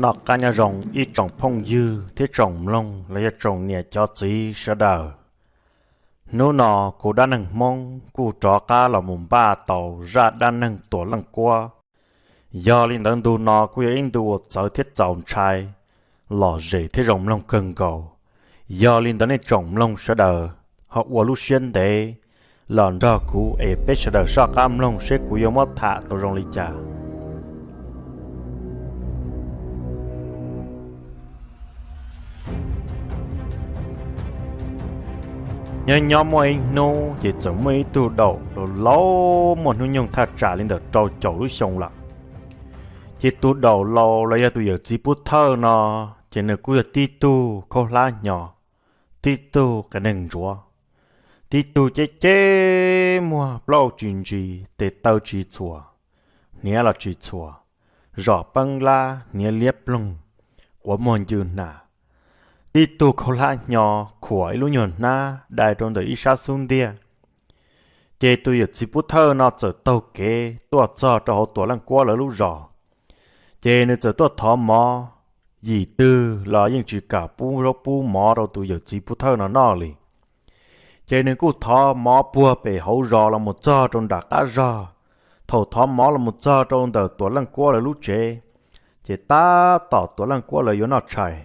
Noj qab nyob zoo ib tsoom phooj ywg thiab tsoom mloog los yog tsoom niam cov txiv sawv daws. Hnub no kuv Dab Neeg Hmoob kuj rov qab los mus npaj tau zaj dab neeg Tuam Leej Kuab. Yog li ntawd ntu no kuj yog ib ntu uas txawv thiab txaus ntshai, lom zem thiab zoo mloog kawg nkaus. Yog li ntawd nej tsoom mloog sawv daws ho ua lub siab ntev los nrog kuv es peb sawv daws soj qab mloog seb kuv yuav muab tham tau zoo li cas. Nyob nyob muaj ib hnub ces txawm muaj ib tug daum laus laus muaj hnub nyoog thaj tsam li ntawm rau caum lub xyoo lawm. Ces tus daum laus los yog tus yawm txiv pub thawj no, ces nws kuj yog tib tug khaub hlab hnyo, tib tug qias neeg ntsuav, tib tug ceb ceb muag plaub tsis ntsis, tes taw tsis txhuam, hniav los tsis txhuam, zom peeb lab hniav liab ploog, quav muag ncw hnas. Tib tug khaub hlab hnyo khuam ib lub nyuag hnab dai rau ntawm ib sab xub ntiag. Ces tus yawm txiv pub thawj no txawm taug kev tuaj txog rau hauv Tuam Leej Kuab lawv lub zos. Ces nws txawm tuaj thov mov, yim twg los yeej tsis kam pub zaub pub mov rau tus yawm txiv pub thawj no noj li. Ces nws kuj thov mov puag pem hauv zos los mus txog rau nram qab zog. Thaum thov mov los mus txog rau ntawm Tuam Leej Kuab lawv lub tsev, ces tab tom Tuam Leej Kuab lawv yuav noj tshais.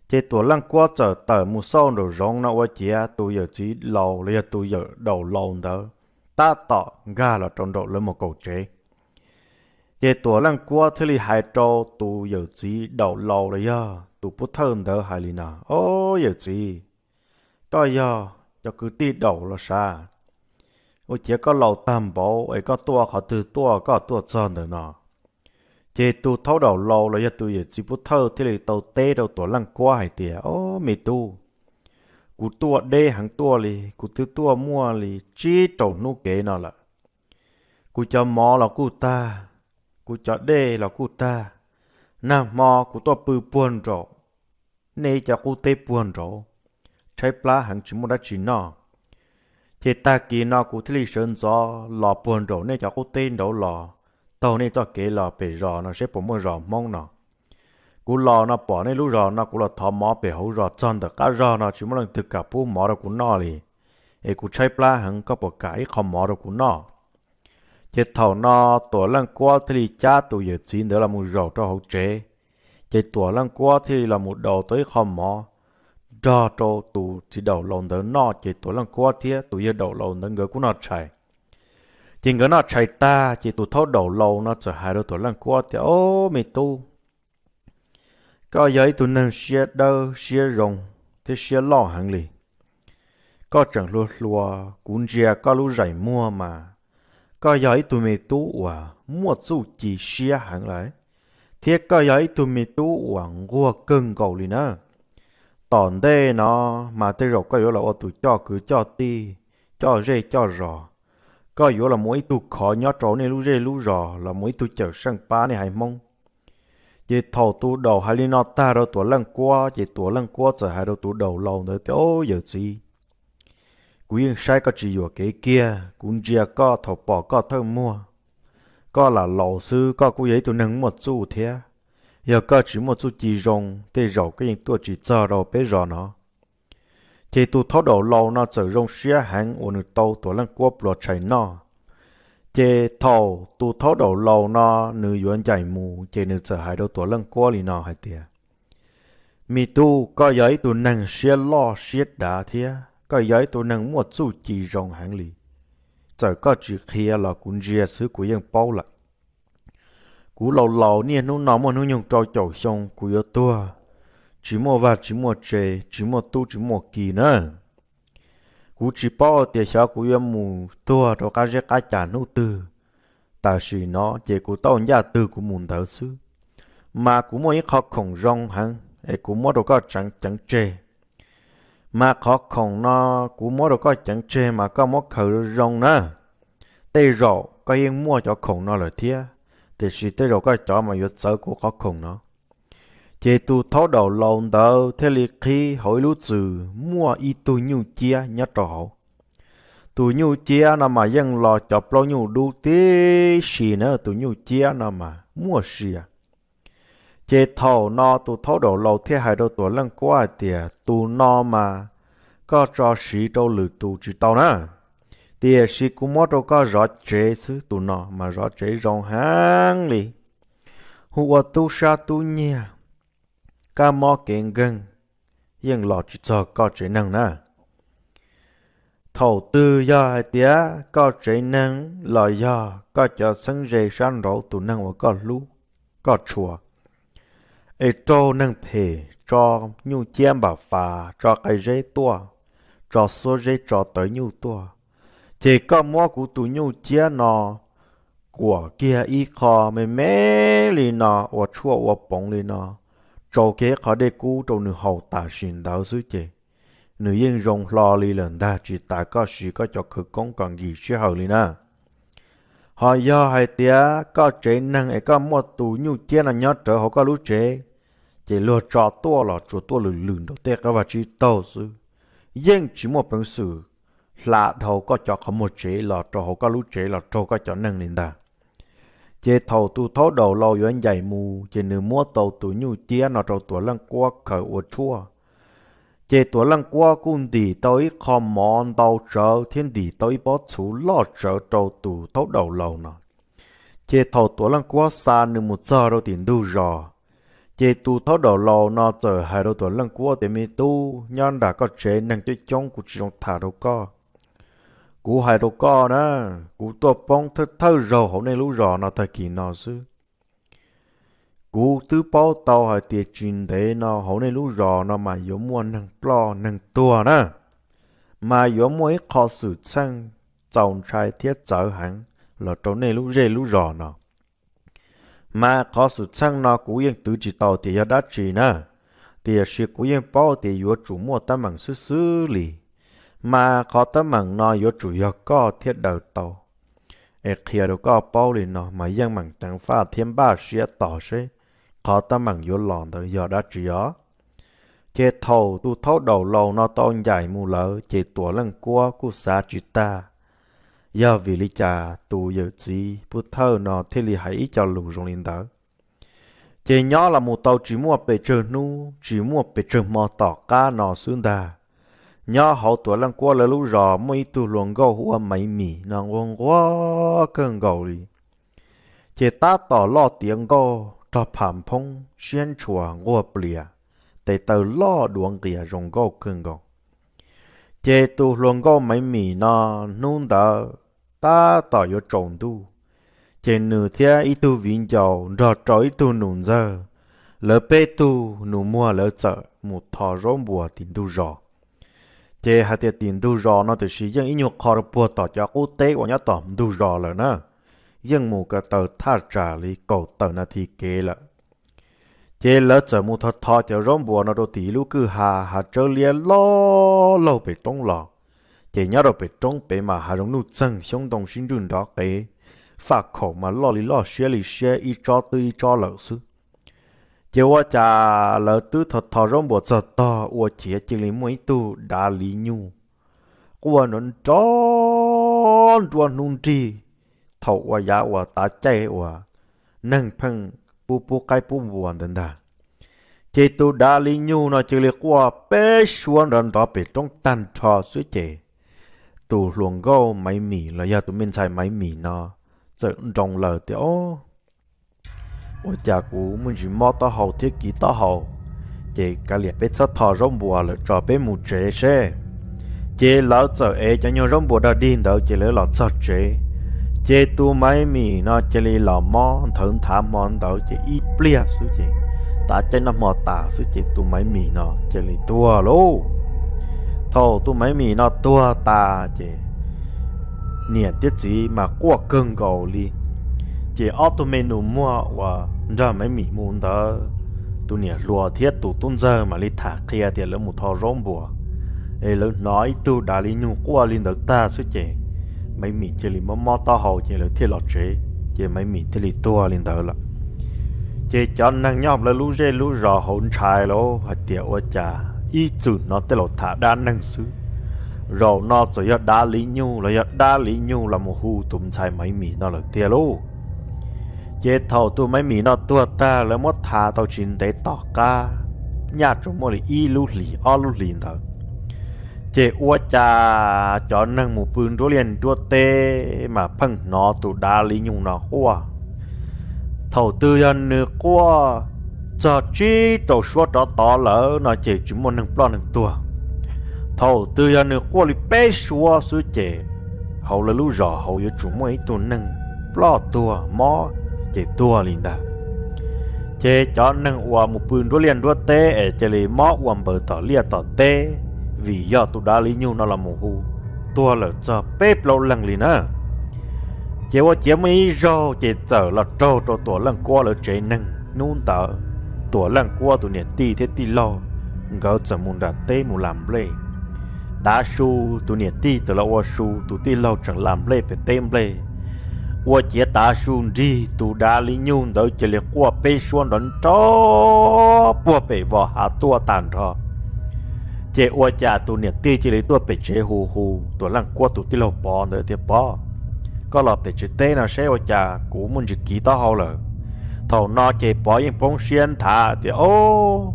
Ces Tuam Leej Kuab txawm tawm mus xauj nraum zoov no ua ciav tus yawm txiv laus los yog tus yawm daum laus ntawd tab tom nkag los rau nraum lawv mus kaum tsev. Ces Tuam Leej Kuab thiaj li hais rau tus yawm txiv daum laus los yog tus pub thawj ntawd hais li no: Au yawm txiv, koj yog cov kwv tij daum los sav? Ua ciav koj laus tag npaum es koj tuaj qhov twg tuaj koj tuaj txog ntawm no? Ces tus thaub daum laus los yog tus yawm txiv pub thawj thiaj li tau teb rau Tuam Leej Kuab hais tias: Au me tub, kuv tuaj deb heev tuaj li, kuv twb tuaj muaj li tsib rau hnub kev no lawm. Kuv cov mov los kuj tag, kuv cov dej los kuj tag. Nag hmo kuv tuaj pw puag nraum nej cov qub teb puag nraud, tshaib plab heev tsis muaj dab tsi noj. Ces tag kis no kuv thiaj li sawv ntxov los puag nraum nej cov qub teb nraud los taug nej txoj kev los pem zos no seb puas muaj zos Hmoob no. Kuv los no pom nej lub zos no kuv los thov mov pem hauv zos txog ntawm qab zog no tsis muaj leej twg kam pub mov rau kuv noj li, es kuv tshaib plab heev, koj puas kam ib qho mov rau kuv noj? Ces thaum no Tuam Leej Kuab thiaj li cab tus yawm txiv ntawd los mus zaum rau hauv tsev. Ces Tuam Leej Kuab thiaj li los mus daus tau ib qho mov nrog rau tus txiv daum laus ntawd noj, ces Tuam Leej Kuab thiab tus yawg daum laus ntawd nkawd kuj noj tshais. Ces nkawd noj tshais tag ces tus thaub daum laus no txawm hais rau Tuam Leej Kuab tias: Au me tub, koj yog ib tug neeg siab dawb siab zoo thiab siab loj heev li. Koj tseem hluas hluas, kuv ntsia koj lub zeem muag mas koj yog ib tug me tub uas muaj txuj ci siab heev lawm, thiab koj yog ib tug me tub uas nquag kawg nkaus li na. Tom ntej no mas tej zaum koj yuav los ua tus coj kwv coj tij, coj zej coj zos, koj yuav los mus ib tug khov nyob rau nej lub zej lub zos, los mus ib tug cawm seej pab nej haiv Hmoob. Ces thaum tus daum hais li no tag rau Tuam Leej Kuab ces Tuam Leej Kuab txawm hais rau tus daum laus ntawd tias: Au yawm txiv, kuv yeej saib koj tsis yuam kev kiag, kuv ntsia koj thaum pom koj thawj muag, koj lam laus xwb koj kuj yog ib tug neeg muaj txuj thiab. Yog koj tsis muaj txuj ci zoo tej zaum koj yeej tuaj tsis txog rau peb zos no. Ces tus thaub daum laus no txawm zoo siab heev uas nws tau Tuam Leej Kuab pluas tshais noj. Ces thaum tus thaub daum laus no nws yuav ncaim mus ces nws txawm hais rau Tuam Leej Kuab li no hais tias: Me tub, koj yog ib tug neeg siab loj siab dav thiab koj yog ib tug neeg muaj txuj ci zoo heev li. Txawm koj tsis qhia los kuv ntsia xwb kuv yeej paub lawm. Kuv laus laus niaj hnub no muaj hnub nyoog rau caum xyoo, kuv yuav tuag tsis muaj vaj tsis muaj tse, tsis muaj tub tsis muaj ki na. Kuv tsis paub tias xyov kuv yuav mus tuag rau qab zeb qab cag hnub twg. Tam sim no ces kuv tau ncaj twg kuv mus ntawd xwb. Mas kuv muaj ib qho khoom zoo heev es kuv muab rau koj tseev ceev tseg. Mas qhov khoom no kuv muab rau koj ceev tseg mas koj muab khaws zoo na. Tej zaum koj yeej muaj cov khoom no lawm thiab, tiam sis tej zaum koj cov mas yuav txawv kuv qhov khoom no. Ces tus thaub daum laus ntawd thiaj li qhib hauv ib lub txwm muaj ib tug nyuj ciab nyob rau hauv. Tus nyuj ciab no mas yeej los cov plaub nyuj dub tib si na, tus nyuj ciab no mas muaj sia. Ces thaum no tus thaub daum laus thiaj hais rau Tuam Leej Kuab hais tias, tus no mas koj tso siv rau lwm tus tsis tau na, tiam sis kuv muab rau koj zov tsev xwb, tus no mas zov tsev zoo heev li, hu ua tub sab tub nyiag, kab mob kev nkeeg yeej los tsis txog koj tsev neeg na. Thaum twg yog hais tias koj tsev neeg los yog koj cov txheeb ze sab nraud tus neeg uas koj hlub, koj tshua, es raug neeg phem tso nyuj ciab npam fas, tso qe zeb tuaj, tso xuab zeb, tso tawv nyuj tuaj, ces koj muab kuv tus nyuj ciab no kuam kiag ib qho me me li no, ua tshuaj ua poov li no, tsau kiag ib qho dej kub rau nws haus tam sim ntawd xwb ces nws yeej zoo hlo li lawm ntag, tsis tas koj siv koj cov khawv koob kom nkis sij hawm li na. Ho yog hais tias koj tsev neeg es koj muaj tus nyuj ciab no nyob rawv hauv koj lub tsev, ces luag tso tuaj los tsuas tuaj lwm lwm nraum tej qab vaj tsib taug xwb, yeej tsis muaj peev xwm hla dhau koj cov qhov muag tsev los rau hauv koj lub tsev los raug koj cov neeg li ntag. Ces thaum tus thaub daum laus yuav ncaim mus ces nws muab tau tus nyuj ciab no rau Tuam Leej Kuab khaws ua tshuaj. Ces Tuam Leej Kuab kuj ntim tau ib qho mov ntau tsawv thiab ntim tau ib pob txhuv loj tsawv rau tus thaub daum laus no. Ces thaum Tuam Leej Kuab xa nws mus txog rau tim ntug zos, ces tus thaub daum laus no txawm hais rau Tuam Leej Kuab tias, me tub, nyob nram koj tsev neeg coob coob, kuv tsis zoo tham rau koj. Kuv hais rau koj na, kuv tuaj poob thawj thawj zaug hauv nej lub zos no tag kis no xwb. Kuv twb paub tau hais tias tsis ntev no hauv nej lub zos no mas yuav muaj neeg ploj neeg tuag na, mas yuav muaj ib qho xwm txheej txaus ntshai thiab txawv heev los rau nej lub zej lub zos no. Mas qhov xwm txheej no kuv yeej twv tsis tau tias yog dab tsi na, tiam sis kuv yeej paub tias yuav tsum muaj teeb meem xwb xwb li. Mas qhov teeb meem no yuav tsum yog koj thiaj daws tau. Es qhia rau koj paub li no mas yeej meem ceev faj thiab npaj siab tos seb qhov teeb meem yuav los ntawd yog dab tsi os. Ces thaum tus thaub daum laus no tau ncaim mus lawm ces Tuam Leej Kuab kuj xav tsis tag, yog vim li cas tus yawm txiv Pub Thawj no thiaj li hais ib co lus zoo li ntawd. Ces nyob los mus tau tsis muaj pes tsawg hnub, tsis muaj pes tsawg hmo tom qab no xwb ntag, nyob hauv Tuam Leej Kuab lawv lub zos muaj ib tug hluas nkauj hu ua Maiv Mim no nquag nquag kawg nkaus li. Ces tab tom loj tiav nkauj rog pham phoob siab ntshua nquag plias, tes taw loj duav nqias zoo nkauj kawg nkaus. Ces tus hluas nkauj Maiv Mim no hnub ntawd tab tom yuav tsaus ntuj, ces nws thiab ib tug viv ncaus nrog rau ib tug nus ntxawg, lawv peb tug nus muag lawv txawm mus tho zaub npuas tim ntug zos. Ces hais tias tim ntug zos no tiam sis yeej ib nyuag qho rau puag tom cov qub teb uas nyob tom ntug zos lawm na, yeej mus ko taw thaj tsam li kaum tawm nas this kev lawm. Ces lawv txawm mus tho tho cov zaub npuas no rau tim ib lub kwj ha, hav tsawb liab loj laug pem roob los. Ces nyob rau pem roob pem mas hav zoov nuj txeeg xyoob ntoo sib ntswj nrov qev, faj khaum mas loj li loj siab li siab, ib tsob twb ib tsob lawm xwb. Ces ua cas lawv twb tho tho zaub npuas txog tog ua ciav cia li muaj ib tug dav liv nyuj quaj nrov nrov nruab hnub nrig, thaum uas yav uas tav caij uas neeg pheej pub pub qaib pub npua ntawd ntag. Ces tus dav liv nyuj no cia li quaj peb suab nrov nrov pem roob tag nrho xwb ces tus hluas nkauj Maiv Mim los yog tus me ntxhais Maiv Mim no txawm nroo lawm tias, o, ua cas kuv muaj ntsis mob taub hau thiab kiv taub hau, ces kav liam peb txhob tho zaub npuas lawm, tso peb mus tsev seb. Ces lawv txawm ev cov nyuag zaub npuas dog dig ntawd ces lawv los txog tsev. Ces tus Maiv Mim no cia li los mob nthawv nthav hmo ntawd ces ib pliag xwb ces tav caij noj hmo tas xwb ces tus Maiv Mim no cia li tuag lauj. Thaum tus Maiv Mim no tuag tas ces niam thiab txiv mas quaj kawg nkaus li. Ces ob tug me nus muag uas nrog Maiv Mim mus ntawd, tus niam hluas thiab tus tub ntxawg mam li tham qhia tias lawv mus tho zaub npuas es lawv hnov ib tug dav li nyug quaj li ntawd tag xwb ces Maiv Mim cia li mob mob taub hau ces lawv thiaj los tsev, ces Maiv Mim thiaj li tuag li ntawd lawm. Ces cov neeg nyob lawv lub zej lub zos hauv ntshai lauj, hais tias ua cas ib txwm hnov tej laus tham dab neeg xwb, zaum no txawm yog dav li nyug los yog dab li nyug los mus hu tus ntxhais Maiv Mim no lawm tiag lauj. Ces thaum tus Maiv Mim no tuag tag lawv muab thav tau tsis ntev tom qab, nyaj tsuas muaj li ib lub hlis ob lub hlis ntawd, ces ua cas cov neeg mus pw nruab liaj nruab teb mas pheej hnov tus dav li nyug no quaj. Thaum twg yog nws quaj txog tsib rau suab rov tod lawm no ces tsis muaj neeg ploj neeg tuag. Thaum twg yog nws quaj li peb suab xwb ces hauv lawv lub zos hauv yuav tsum muaj ib tug neeg ploj tuag mob ces tuag li ntag. Ces cov neeg uas mus pw nruab liaj nruab teb es cia li mob ua npaws tom liaj tom teb vim yog tus dav li nyug no los mus hu, tuag lawm txog peb plaub leeg li na. Ces ua ciav muaj ib zaug ces txawm los raug rau Tuam Leej Kuab lawv tsev neeg. Hnub ntawd Tuam Leej Kuab tus niam tij thiab tij laug nkawd txawm mus nram teb mus las nplej. Tav su tus niam tij txawm los ua su, tus tij laug tseem las nplej pem teb nplej. Ua ciav tav su nrig tus dav li nyug ntawd cia li quaj peb suab nrov nrov puag pem vos hav tuaj tag nrho. Ces ua cas tus niam tij cia li tuaj pem tsev hu hu Tuam Leej Kuab tus tij laug Pov ntawd tias, Pov, koj los pem tsev teb no seb ua cas kuv muaj ntsis kiv taub hau lawm. Thaum no ces Pov yeej poob siab nthav tias, Ob,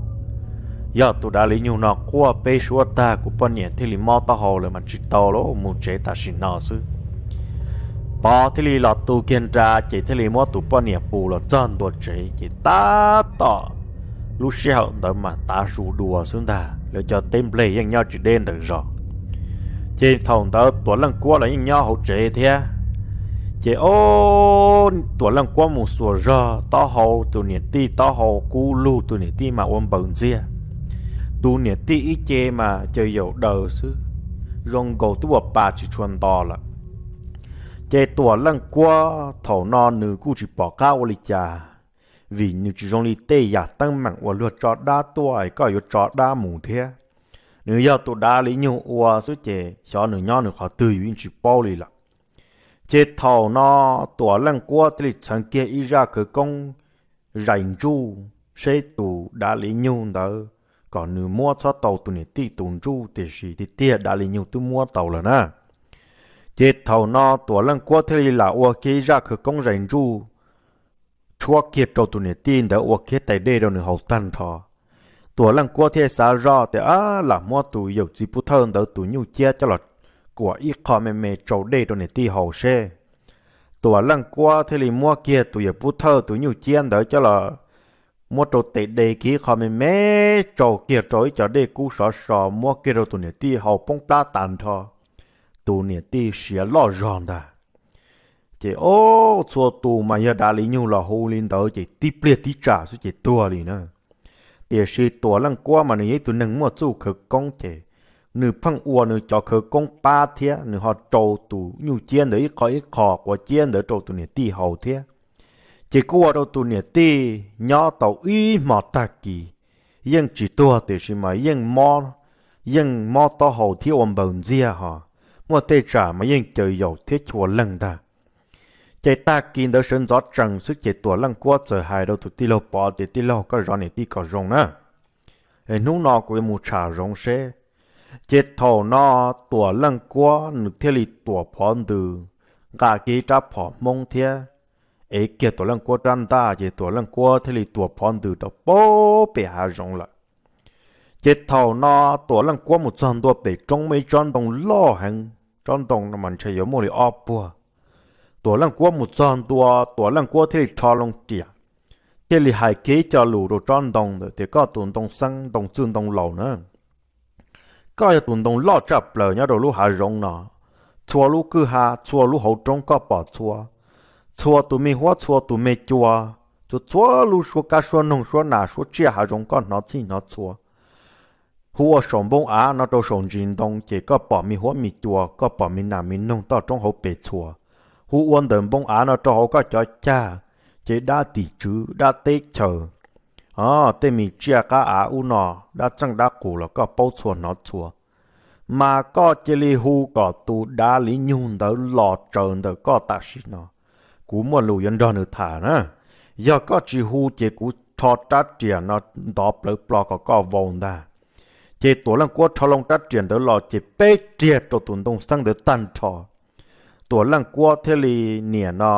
yog tus dav li nyug no quaj peb suab tag kuv poj niam thiaj li mob taub hau lawm mas tsis tau lauj, mus tsev tam sim no xwb. Pov thiaj li los tu kiag nra ces thiaj li muab tus poj niam pus los txog ntua tsev ces tab tom lub sij hawm ntawd mas tav su dua xwb ntag, lawv cov teb nplej yeej nyob tsis deb ntawm zos. Ces thaum ntawd Tuam Leej Kuab los yeej nyob hauv tsev thiab. Ces ob, Tuam Leej Kuab mus xuas zog taub hau, tus niam tij taub hau kub lug, tus niam tij mas ua npaws ntxiag. Tus niam tij ib ce mas caws yaum daws xwb, zoo nkaus twb ua pa tsis tshua nto lawm. Ces Tuam Leej Kuab thaum no nws kuj tsis pom qab ua li cas, vim nws tsis zoo li tej yam teeb meem uas luag tso dab tuaj es koj yuav tso dab mus thiab. Nws yog tus dav li nyug ua xwb ces xyov nws nyob nws qhov twg yus yeej tsis paub li lawm. Ces thaum no Tuam Leej Kuab thiaj li txheev kiag ib zaj khawv koob zais ntsuj seb tus dav li nyug ntawd kom nws muab txhob tau tus niam tij tus ntsuj, tiam sis tiag tiag dav li nyug twb muab tau lawm na. Ces thaum no Tuam Leej Kuab thiaj li lam ua kiag ib zaj khawv koob zais ntsuj tshuab kiag rau tus niam tij ntawd ua kiag tais dej rau nws haus tag nrho. Tuam Leej Kuab thiaj xav zoj tias, Ab, lam muab tus yawm txiv pub thawj ntawd tus nyuj ciab coj los kuam ib qho me me tsau dej rau niam tij haus seb. Tuam Leej Kuab thiaj li muab kiag tus yawm pub thawj tus nyuj ciab ntawd coj los muab rau tes de kiag ib qho me me tsau kiag rau ib co dej kub sov so muab kiag rau tus niam tij haus poob plab tas nrho. Tus niam tij siav loj zog ntag. Ces ob, txhua tus mas yog dav li nyug los hu li ntawd ces tib pliag tib tsam xwb ces tuag li na. Tiam sis Tuam Leej Kuab mas nws yog ib tug neeg muaj txuj khawv koob ces nws pheej ua nws cov khawv koob pab thiab nws ho rau tus nyuj ciab ntawd ib qho ib qho quav ciab ntawd rau tus niam tij haus thiab. Ces kuj ua rau tus niam tij nyob tau ib hmo tag kis yeej tsis tuag tiam sis mas yeej mob, yeej mob taub hau thiab ua npaws ntxiag ho, muaj tej tsam mas yeej caws yaum thiab chua leeg ntag. Ces tag kis ntawd sawv ntxov tsees xwb ces Tuam Leej Kuab txawm hais rau tus tij laug Pov tias, Tij laug, koj zov niam tij kom zoo na, es hnub no kuv yuav mus tsham zoov seb. Ces thaum no Tuam Leej Kuab nws thiaj li tuam phov ntws, nqa kiag ib rab phom Hmoob thiab ev kiag Tuam Leej Kuab rab ntaj ces Tuam Leej Kuab thiaj li tuam phov ntws rau pem hav zoov lawm. Ces thaum no Tuam Leej Kuab mus txog ntua pem roob muaj ib tsob ntoo loj heev, tsob ntoo no mas ntshe yuav muaj li ob puag. Tuam Leej Kuab mus txog ntua, Tuam Leej Kuab thiaj li rho loo riam, thiaj li hais kiag ib co lus rau tsob ntoo ntawd tias, koj tus ntoo xeeb ntoo txwj ntoo laus na, koj yog tus ntoo loj tshaj plaws nyob rau lub hav zoov no. Txhua lub kwj ha, txhua lub hauv roob koj pom txhua, txhua tus me huab, txhua tus me cua, txhua txhua lub suab kab suab noog suab nas suab tsiaj hav zoov koj hnov txhij hnov txhua. Hu ua saum npoo av no rau saum ntsis ntoo ces koj pom me huab me cua, koj pom me nas me noog toj roob hauv pes txhua. Hu ua ntawm npoo av no rau hauv koj cov cag, ces dab tim tswv dab teb chaws, o, tej me tsiaj qab av ub no, dab txeej dab qus los koj paub txhua hnov txhua. Mas koj cia li hu kom tus dav liv nyug ntawd los tsaws ntawm koj tam sim no, kuv muaj lus yuav nrog nws tham na. Yog koj tsis hu ces kuv rho rab riam no ntov plawv plo kom koj vau ntag. Ces Tuam Leej Kuab rho loo rab riam ntawd los ces peb riag rau tus ntoo xeeb ntawd tag nrho. Tuam Leej Kuab thiaj li niam no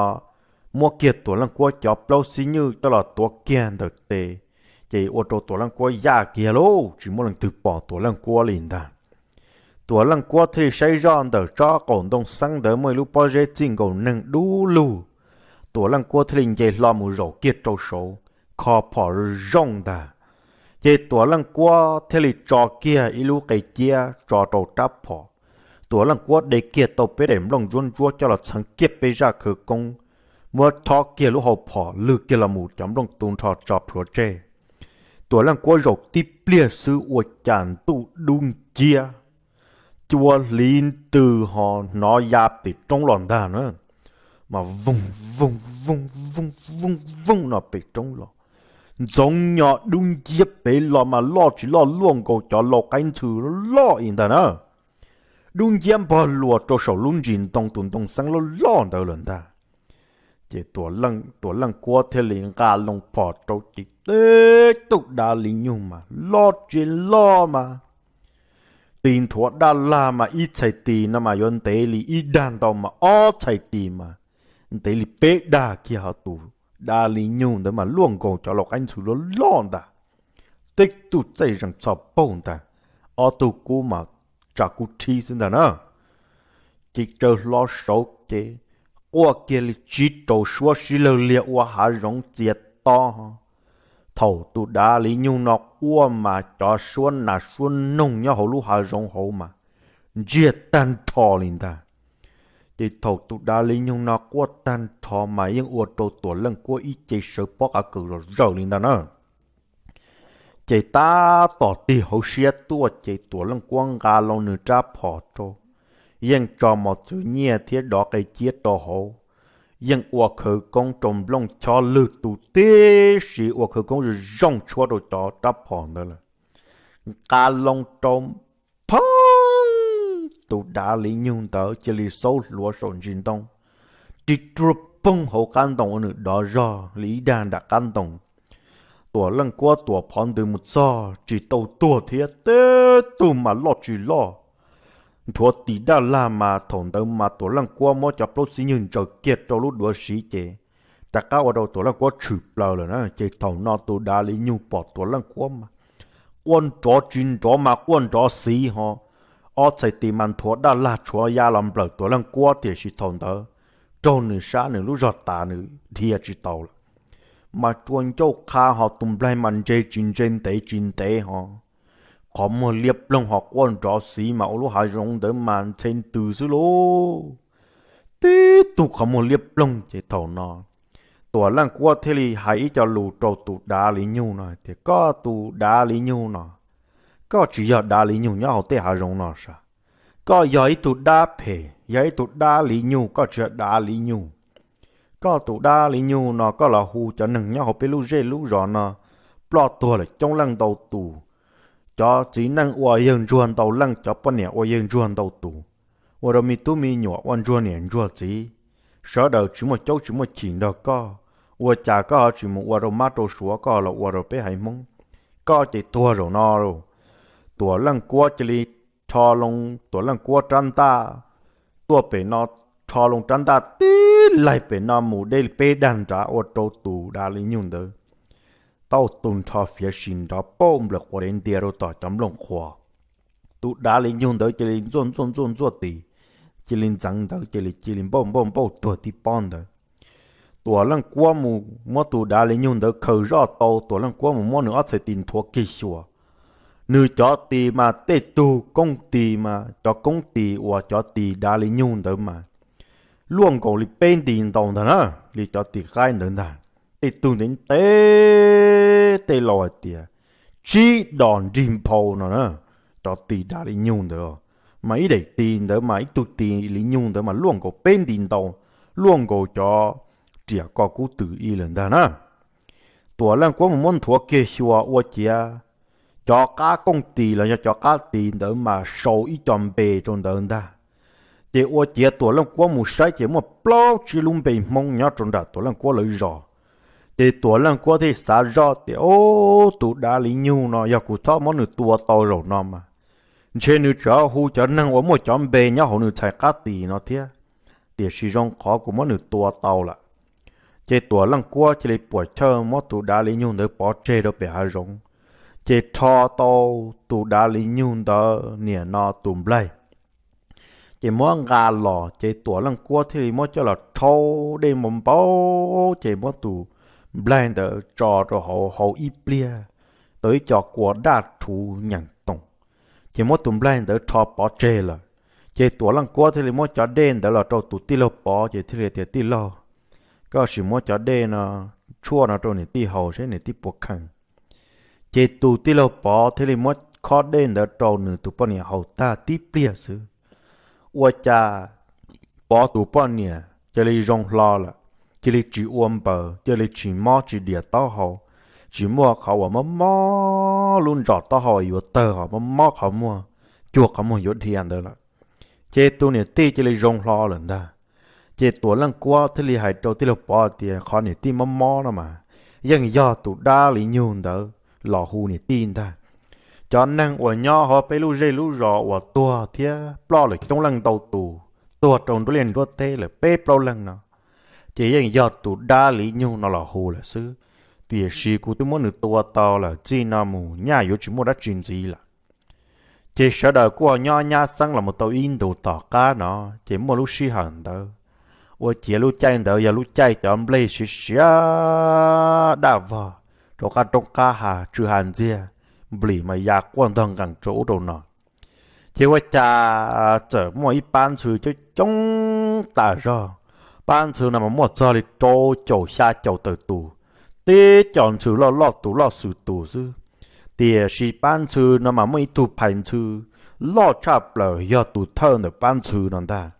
muab kiag Tuam Leej Kuab cov plaub xib nyuj coj los tuav kiag ntawm tes, ces ua rau Tuam Leej Kuab yaj kiag lauj, tsis muaj leej twg pom Tuam Leej Kuab li ntag. Tuam Leej Kuab thiaj li saib zoj ntawm tsob qaum ntoo xeeb ntawd muaj ib lub pob zeb txij nkaus neeg dub lug. Tuam Leej Kuab thiaj li nce hlo mus zaum kiag rau saud, kho phom zoo ntag. Ces Tuam Leej Kuab thiaj li tso kiag ib lub qe ciab tso rau rab phom. Tuam Leej Kuab de kiag tau peb daim nplooj ntsuab ntsuab coj los txheev kiag peb zaj khawv koob, muab thob kiag lub hau phom lwg kiag los mus cov nplooj tu nrho tso plhuav tseg. Tuam Leej Kuab zaum tib pliag xwb ua cas ntuj dub nciab, cua hliv ntws ho hnov ya pem roob los ntag na. Mas voog voog voog voog voog voog no pem roob los, ntxoov nyo dub nciab pem los mas loj tsis loj luaj nkaus cov lau qaib ntxhw loj li ntag na. Dub nciab npog luas rau saum lub ntsis ntoo tus ntoo xeeb loj loj ntawd lawm ntag. Ces Tuam Leej Kuab thiaj li nqa loo phom rau ces teb tug dav liv nyug mas loj tsis loj mas, tis nthuav daj lag mas ib txhais tis no mas yuav ntev li ib dag ntau mas ob txhais tis mas ntev li peb dag kiag ho tus dav liv nyug ntawd mas luaj nkaus cov lau qaib ntxhw loj loj ntag. Teb tug txaij zees txhos paug ntag, ob tug kub mas tsa kub rhib xwb ntag na. Ces tsaws hlo saud ces quaj kiag li tsib rau suab sib lawg liag ua hav zoov txias to. Thaum tus dav liv nyug no quaj mas cov suab nas suab noog nyob hauv lub hav zoov hauv mas ntsiag tag nrho li ntag. Ces thaum tus dav liv nyug no quaj tag nrho mas yeej ua rau Tuam Leej Kuab ib ce sawv pob qa kawm zom zaws li ntag na. Ces tab tom tig hauv siab tuaj ces Tuam Leej Kuab nqa loo nws rab phom rau, yeej tso mos txwv nyiaj thiab dov qe ciab rau hauv, yeej ua khawv koob rau nplooj chob lwg tus tib si, ua khawv koob zoo zoo tshuab rau cov rab phom ntawd lawm. Nqa loo rau phoob, tus dav liv nyug ntawd cia li xaub hluav saum ntsis ntoo, ris ruag poog hauv qab ntoo ua nws dov zog li ib dag nram qab ntoo. Tuam Leej Kuab tuam phov ntws mus txog tsis tau tuag thiab, teb tug mas loj tsis loj, nthuav tis daj lag mas thaum ntawd mas Tuam Leej Kuab muab cov plaub txib nyug ntsaws kiag rau lub duav siv ces rov qab ua rau Tuam Leej Kuab tshwm plaws lawm na. Ces thaum no tus dav liv nyug pom Tuam Leej Kuab mas quaj nrov tsis nrov mas quaj nrov xiv ho, ob txhais tis mas nthuav daj lag tshuav ya los nplawm Tuam Leej Kuab, tiam sis thaum ntawd raug nws sab nws lub zog tas nws dhia tsis tau lawm. Mas tsua ncauj qha ho tus nplaig mas ntse tsis ntse ntev tsis ntev ho, qhov muag liab ploog ho quaj nrov xiv mas ua lub hav zoov ntawd mas ntxhe ntws xwb lauj. Tib tug qhov muag liab ploog ces thaum no Tuam Leej Kuab thiaj li hais ib co lus rau tus dav liv nyug no tias, koj tus dav liv nyug no, koj tsis yog dav liv nyug nyob hauv tej hav zoov no sas. Koj yog ib tug dab phem, yog ib tug dab liv nyug, koj tsis yog dav liv nyug. Koj tus dab liv nyug no koj los hu cov neeg nyob hauv peb lub zej lub zos no ploj tuag lawm coob leej ntau tus. Cov txiv neej ua yawg ntsuag ntau leej, cov poj niam ua yawg ntsuag ntau tus, ua rau me tub me nyuam ua ntsuag niam ntsuag txiv, sawv daws tsis muaj caub tsis muaj chim nrog koj. Ua cas koj ho tsis mus ua rau mab rau suav, koj los ua rau peb haiv Hmoob? Koj ces tuag zaum no lauj. Tuam Leej Kuab cia li rho loo Tuam Leej Kuab rab ntaj tuaj pem no, rho loo rab ntaj tib laig pem no mus deb li peb dag nrad ua rau tus dav liv nyug ntawd tau tu nrho fiav sis nrov pauj nplawm quav dev ntia rau tom cov nplooj qhuav. Tus dav liv nyug ntawd cia li ntxuaj ntxuaj ntxuaj ntxuaj tis, cia li ntxeev ntawd cia li cia li npauj npauj npauj tuag tib pob ntawd. Tuam Leej Kuab mus muab tus dav li nyug ntawd khaws zoj tau, Tuam Leej Kuab mus muab nws ob txhais tis nthuav kiag xyuas. Nws cov tis mas tej tug koob tis mas cov koob tis uas cov tis dav li nyug ntawd mas luaj nkaus li peb nti ntau ntag na, li cov tis qaib ntawd ntag. Tej tug ntev ntev, tej laus hais tias tsib dos nrig nphau no na. Cov tis dav li nyug ntawd mas ib daim tis ntawd mas ib tug tis li nyug ntawd mas luaj nkaus peb nti ntau, luaj nkaus cov riam ko kub twm ib lawm ntag na. Tuam Leej Kuab mus muab nthuav kiag xyuas ua ciav cov qab kooj tis los yog cov qab tis ntawd mas sau ib co npe rau ntawd ntag. Ces ua ciav Tuam Leej Kuab mus saib ces muaj plaub tsib lub npe Hmoob nyob rau nram Tuam Leej Kuab lawv zos. Ces Tuam Leej Kuab thiaj xav zoj tias, Ub, tus dav li nyug no yog kuv txhob muab nws tua tau zaum no mas ntshe nws tseem hu cov neeg uas muaj cov npe nyob hauv nws txhais qab tis no thiab, tiam sis zoo qhov kuv muab nws tua tau lawm. Ces Tuam Leej Kuab cia li puam chawj muab tus dav li nyug ntawd pov tseg rau pem hav zoov, ces rho tau tus dav li nyug ntawd niam no tus nplaig. Ces muab nqa los ces Tuam Leej Kuab thiaj li muab coj los rhaub dej npau npau, ces muab tus nplaig ntawd tso rau hauv, hauv ib pliag tau ib co kua daj rhuv nyeem toom, ces muab tus nplaig ntawd rho pov tseg lawm. Ces Tuam Leej Kuab thiaj li muab cov dej ntawd los rau tus tij laug Pov, ces thiaj li tias, Tij laug, koj sim muab cov dej no tshuaj no rau niam tij haus seb niam tij puas kheev. Ces tus tij laug Pov thiaj li muab khob dej ntawd rau nws tus poj niam haus tag tib pliag xwb, ua cas Pov tus poj niam cia li zoo hlo lawm, cia li tsis ua npaws, cia li tsis mob tsis dias taub hau, tsis muaj qhov uas mob mob lub ntsos taub hau yuav tawg ho mob mob qhov muag, cuag qhov muag yuav dhia ntawd lawm. Ces tus niam tij cia li zoo hlo lawm ntag. Ces Tuam Leej Kuab thiaj li hais rau tij laug Pov tias, Qhov niam tij mob mob no mas yeej yog tus dab li nyug ntawd los hu niam tij ntag. Cov neeg uas nyob hauv peb lub zej lub zos uas tuag thiab ploj lawm coob leej ntau tus, tuag rau nruab liaj nruab teb lawm peb plaub leeg no, ces yeej yog tus dab li nyug no los hu lawm xwb. Tiam sis kuv twb muab nws tua tau lawm, txij no mus nyaj yuav tsis muaj dab tsi ntxiv lawm. Ces sawv daws kuj nyob nyab xeeb los mus tau ib ntus tom qab no, ces muaj lub sij hawm ntawd, ua ciav lub caij ntawd yog lub caij cov nplej siav siav daj vog rau qab roob qab hav, tsw ha ntxiag, nplim mas ya quaj ntog nqees rau ub rau no. Ces ua cas txawm muaj ib pab ntxhw coob coob tas zog. Pab ntxhw no mas muaj txog li rau caum xya caum tawm tus, tib co ntxhw loj loj tus loj xwm tus xwb. Tiam sis pab ntxhw no mas muaj ib tug phais ntxhw loj tshaj plaws yog tus thawj ntawm pab ntxhw no ntag.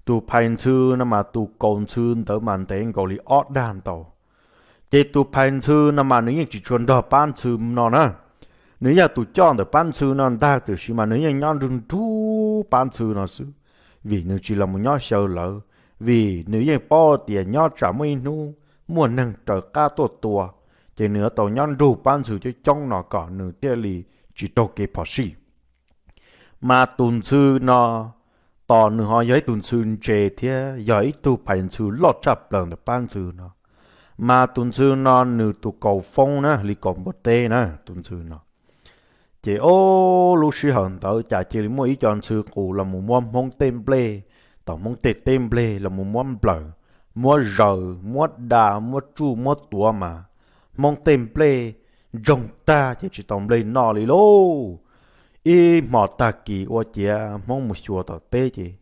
Tus phais ntxhw no mas tus kaus ntxhw ntawd mas ntev nkaus li ob dag ntau. Ces tus phais ntxhw no mas nws yeej tsis tshua nrog pab ntxhw no na. Nws yog tus coj ntawm pab ntxhw no ntag, tiam sis mas nws yeej nyob nrug nrug pab ntxhw no xwb, vim nws tsis los mus nyob xyaw lawv, vim nws yeej paub tias nyob tsam muaj ib hnub muaj neeg raws qab tuaj tua, ces nws yuav tau nyob nrug pab ntxhw coob coob no kom nws thiaj li tsis raug kev phom sij. Mas tus ntxhw no, tos nws ho yog ib tug ntxhw ntse thiab yog ib tug phais ntxhw loj tshaj plaws ntawm pab ntxhw no. Mas tus ntxhw no nws tus kaus foob na li kaus npua teb na tus ntxhw no. Ces ob lub sij hawm ntawd cas cia li muaj ib co ntxhw qus los mus muab hmoob tej nplej, tom hmoob tej teb nplej los mus muab nplawm, muab zaws, muab da, muab tsuj, muab tuav mas hmoob tej nplej ntsoog tag ces tsis tau nplej noj li lauj. Ib hmo tag kis ua ciav hmoob mus xyuas tom teb ces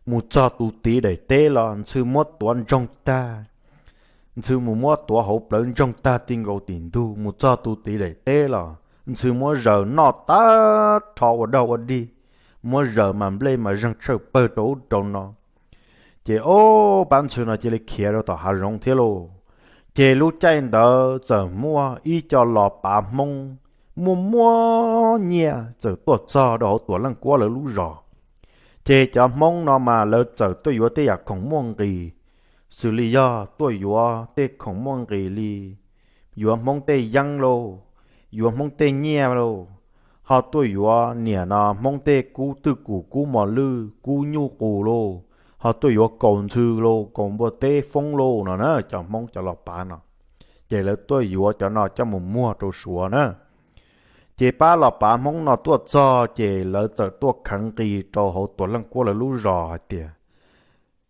mus txog tus tid daim teb los ntxhw muab tuav ntsoog tag. Ntxhw mus muab tuav hauv plawv ntsoog tag ti nkaus tim ntug, mus txog tus tid daim teb los ntxhw muab zaws noj tag rho ua dog ua dig, muab zaws mas nplej mas zeeg tshawj pawg rau ub rau no. Ces ob pab ntxhw no cia li khiav rau tom hav zoov thiab lauj. Ces lub caij ntawd txawm muaj ib co los pav hmoob muaj muaj nyiaj txawm tuaj txog rau hauv Tuam Leej Kuab lawv lub zos. Ces cov hmoob no mas lawv txawm tuaj yuav tej yam khoom muaj nqis, xws li yog tuaj yuav tej khoom muaj nqis li yuav hmoob tej yeeb lauj, yuav hmoob tej nyiaj lauj, ho tuaj yuav niam no hmoob tej kub twj kum, kub mos lwj, kub nyuj qus lauj, ho tuaj yuav kaus ntxhw lauj, kaus npua teb foob lauj no na, cov hmoob cov los pav no. Ces lawv tuaj yuav cov no coj mus muag rau Suav na. Ces pab los pav hmoob no tuaj txog ces lawv txawm tuaj kheev nqis rau hauv Tuam Leej Kuab lawv lub zos hais tias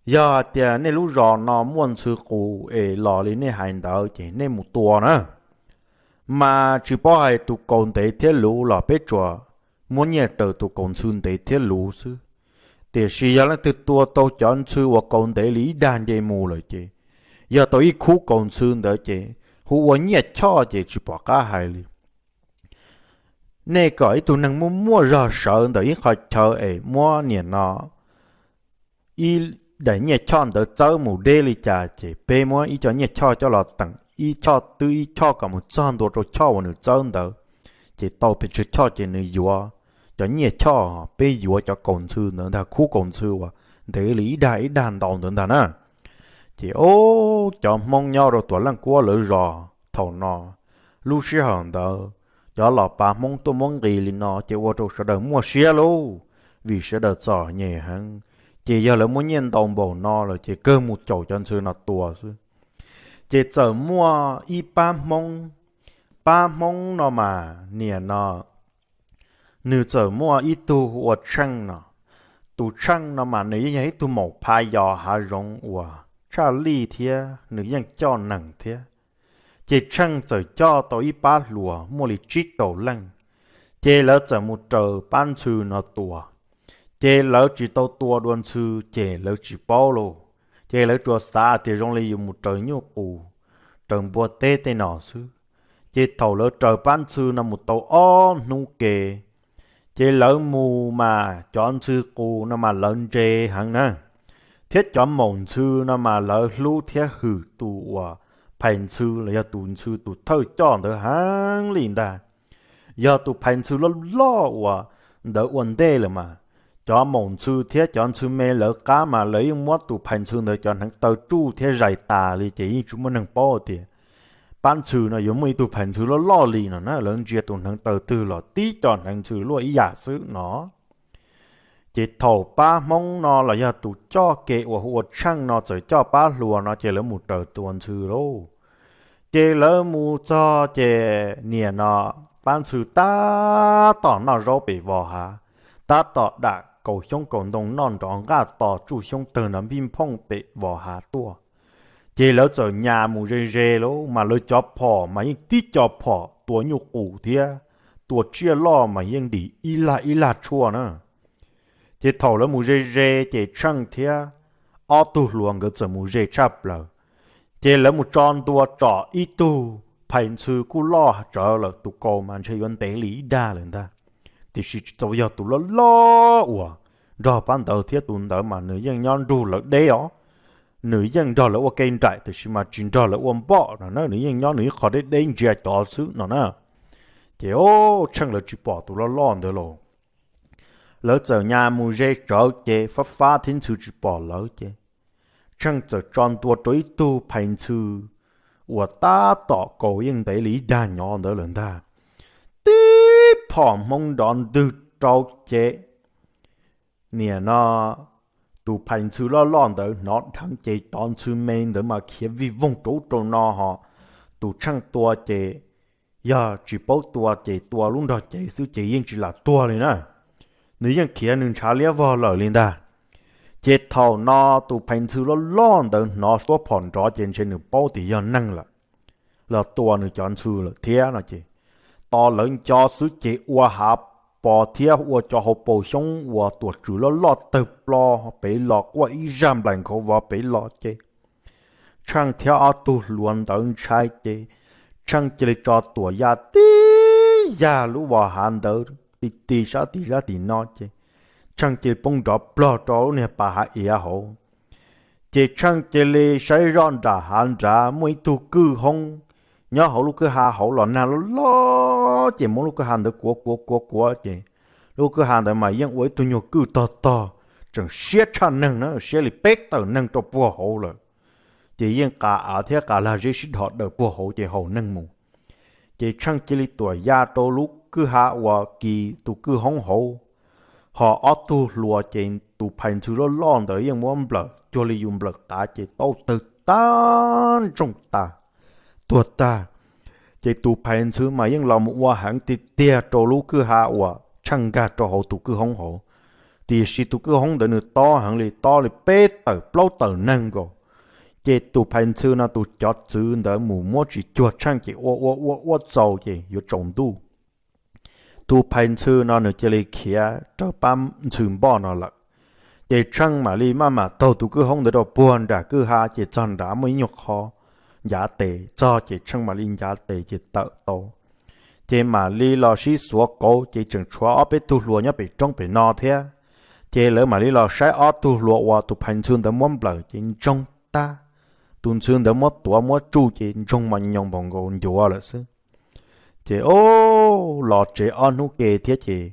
Yog hais tias nej lub zos no muaj ntxhw qus es los li nej hais ntawd ces nej mus tua na. Mas tsis paub hais tus kaus ntev thiab luv los peb tsuas muab nyiaj raws tus kaus ntxhw ntev thiab luv xwb. Tiam sis yog leej twg tua tau cov ntxhw uas kaus ntev li ib dag nce mus lawm ces, yog tau ib khub kaus ntxhw ntawd ces hu ua nyiaj choj ces tsis pom qab hais li. Nej kom ib tug neeg muaj muaj zog sawv ntawm ib qho chaw es muab niam no ib daim nyiaj choj ntawd txawb mus deb li cas ces peb muab ib co nyiaj choj coj los teem ib choj twb ib choj kom mus txog ntua rau choj uas nws txawb ntawd, ces tau pes tsawg choj ces nws yuav cov nyiaj choj, peb yuav cov kaus ntxhw ntawd ntag, khub kaus ntxhw uas ntev li ib dag ib dag ntau ntawd ntag na. Ces o, cov Hmoob nyob rau Tuam Leej Kuab lawv zos thaum no, lub sij hawm ntawd cov los pav Hmoob tuaj muab nqis li no ces ua rau sawv daws muaj siab lauj, vim sawv daws txom nyem heev. Ces yog lawv muaj nyiaj ntau npaum no lawm ces kawg mus caum cov ntxhw no tua xwb. Ces txawm muaj ib pab Hmoob, pab Hmoob no mas niam no nws txawm muaj ib tug ua Tsheej no. Tus Tsheej no mas nws yeej yog ib tug maum phav yos hav zoov uas tshaj lij thiab nws yeej coj nees thiab. Ces Tsheej txawm coj tau ib pab hluas muaj li tsib rau leej, ces lawv txawm mus raws pab ntxhw no tua. Ces lawv tsis tau tua dua ntxhw ces lawv tsis paub lauj. Ces lawv tsuas xav tias zoo li yus mus raws nyuj qus, raws npua teb tej no xwb. Ces thaum lawv raws pab ntxhw no mus tau ob hnub ke, ces lawv mus mas cov ntxhw qus no mas lawv ntse heev na, thiab cov maum ntxhw no mas lawv hlub thiab hwm tus uas phais ntxhw los yog tus ntxhw tus thawj coj ntawd heev li ntag. Yog tus phais ntxhw loj loj uas ntawd ua ntej lawm mas, cov maum ntxhw thiab cov ntxhw me lawv qab mas lawv yeej muab tus phais ntxhw ntawd cov hneev taw tsuj thiab zais tas li ces yeej tsis muaj neeg paub tias pab ntxhw no yuav muaj ib tug phais ntxhw loj loj li no na. Lawv ntsia tus hneev taw twg los tib co hneev ntxhw luaj ib yam xwb no. Ces thaum pab Hmoob no los yog tus coj kev uas hu ua Tsheej no txawm coj pab hluas no ces lawv mus raws tua ntxhw lauj. Ces lawv mus txog ces niam no pab ntxhw tab tom noj zaub pem vos hav, tab tom dam kaus xyoob kaus ntoo noj nrov nqaj tos tsuj xyoob tawg nrov npij nphooj pem vos hav tuaj. Ces lawv txawm nyas mus ze ze lauj, mas lawv cov phom mas yeej tib co phom tua nyuj qus thiab tua tsiaj loj mas yeej ntim ib lag ib lag tshuaj na. Ces thaum lawv mus ze ze ces Tsheej thiab ob tug hluas nkawd txawm mus ze tshaj plaws. Ces lawv mus tso ntua tsom ib tug phais ntxhw kuj loj tsawv lawm, tus kaus mas ntshe yuav ntev li ib dag lawm ntag, tiam sis tsis tau yog tus loj loj uas nrog pab ntawd thiab, tus ntawd mas nws yeej nyob nrug lawv deb os. Nws yeej nrog lawv ua ke nraim tiam sis mas tsis nrog lawv ua npoj no na, nws yeej nyob nws ib qho deb deb ntsia cov xwb no na. Ces o, Tsheej lawv tsis pom tus loj loj ntawd los, lawv txawm nyas mus ze tsawv ces fab fab thiab ntxhw tsis pom lawv ces Tsheej txawm tso ntua rau ib tug phais ntxhw uas tab tom kaus yeej ntev li ib dag nyob ntawd lawm ntag. Tib phom Hmoob nrov ntwg rau ces niam no tus phais ntxhw loj loj ntawd hnov dheev ces cov ntxhw me ntawd mas khiav vij voog rau ub rau no ho. Tus Tsheej tua ces yog tsis paub tua ces tua lub nrog cev xwb ces yeej tsis lam tuag li na. Nws yeej khiav nws ntshav liab vog lawm li ntag. Ces thaum no tus phais ntxhw loj loj ntawd hnov suab phom nrov ces ntshe nws paub tias yog neeg lawm los tua nws cov ntxhw lawm thiab no ces, tos lawv nco xwb ces ua hav pos thiab ua cov hauv paus xyoob uas tuam tswm loj loj tawg plo pem los quaj ib zaj nplaim nkhaus vos pem los ces Tsheej thiab ob tug hluas ntawd ntshai ces Tsheej cia li tso tuam ya tib yag lub vos hav ntawd ti ti sab tim sab tim no ces Tsheej cia li poob nrov plog rau lub niag pas hav iav hauv. Ces Tsheej cia li saib zoj nram hav nrad muaj ib tug kwj hoob nyob hauv lub kwj ha hauv los nag loj loj ces muab lub kwj ha ntawd kuav kuav kuav kuav ces lub kwj ha ntawd mas yeej ua ib tug nyuag kwj tog tog, tseem siab tshaj neeg na, siab li peb tawm neeg rau puag hauv lawm. Ces yeej qas av thiab qas lag zeb sib dhos daws puag hauv ces haum neeg mus. Ces Tsheej cia li tuam ya rau lub kwj ha uas kis tus kwj hoob hauv, ho ob tug hluas ces tus phais ntxhw loj loj ntawd yeej muab nplawm cuag li yus nplawm qav ces tau tawg tag ntsoog tas, tuag tag. Ces tus phais ntxhw mas yeej los mus ua heev tiag tiag rau lub kwj ha uas Tsheej nkag rau hauv tus kwj hoob hauv. Tiam sis tus kwj hoob ntawd nws tob heev li, tob li peb tawm plaub tawm neeg nkaus. Ces tus phais ntxhw no tus cov txwv ntawd mus muab tsis cuag tsheej ces ua ua ua ua txaus ces yuav tsaus ntuj. Tus phais ntxhw no nws cia li khiav raws pab ntxhw npoj no lawm. Ces tsheej mam li maj mam taug tus kwj hoob ntawd rau puag nram kwj ha ces txog nrad muaj ib nyuag qho ncav tes txog ces tsheej mam li ncav tes ces tawm tau. Ces mam li los sib xuav kauv ces tseem tshuav ob peb tug hluas nyob pem roob pem no thiab. Ces lawv mam li los saib ob tug hluas uas tus phais ntxhw ntawd muab nplawm ces ntsoog tag. Tus ntxhw ntawd muab tuav muab tsuj ces ntsoog mos nyoos npaum nkaus ncuav lawm xwb. Ces o, los tsev ob hnub ke thiab ces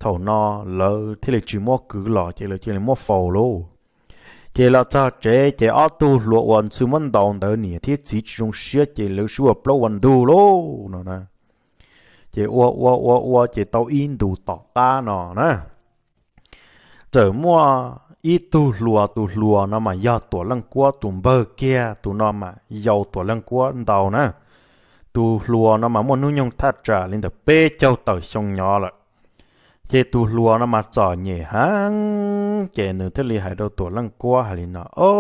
thaum no lawv thiaj li tsis muab kwv los ces lawv cia li muab faus lauj. Ces los txog tsev ces ob tug hluas uas ntxhw muab ntaus ntawd niam thiab txiv tsis zoo siab ces lawv sib ua plaub ua ntug lauj no na. Ces ua ua ua ua ces tau ib ntus tom qab no na, txawm muaj ib tug hluas, tus hluas no mas yog Tuam Leej Kuab tus npawg kiag, tus no mas yau Tuam Leej Kuab ntau na. Tus hluas no mas muaj hnub nyoog thaj tsam li ntawm peb caug tawm xyoo nyob lawm. Ces tus hluas no mas txom nyem heev ces nws thiaj li hais rau Tuam Leej Kuab hais li no, o,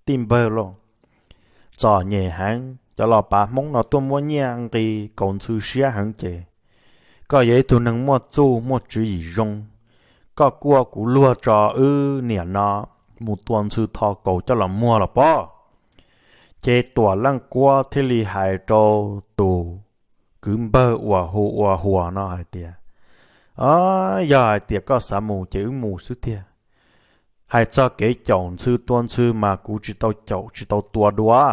tij npawg lauj, txom nyem heev, cov los pav Hmoob no tuaj muab nyiaj nqi kaus ntxhw siab heev ces koj yog ib tug neeg muaj txuj muaj tswv yim zoo, koj kuaj kuv luag tso wb niam no mus tua ntxhw tho kaus coj los muag los pob. Ces Tuam Leej Kuab thiaj li hais rau tus kwv npawg uas hu ua Huas no hais tias, yog hais tias koj xav mus ces wb mus xwb tiag. Hais txog kev caum ntxhw tua ntxhw mas kuv tsis tau caum tsis tau tua dua,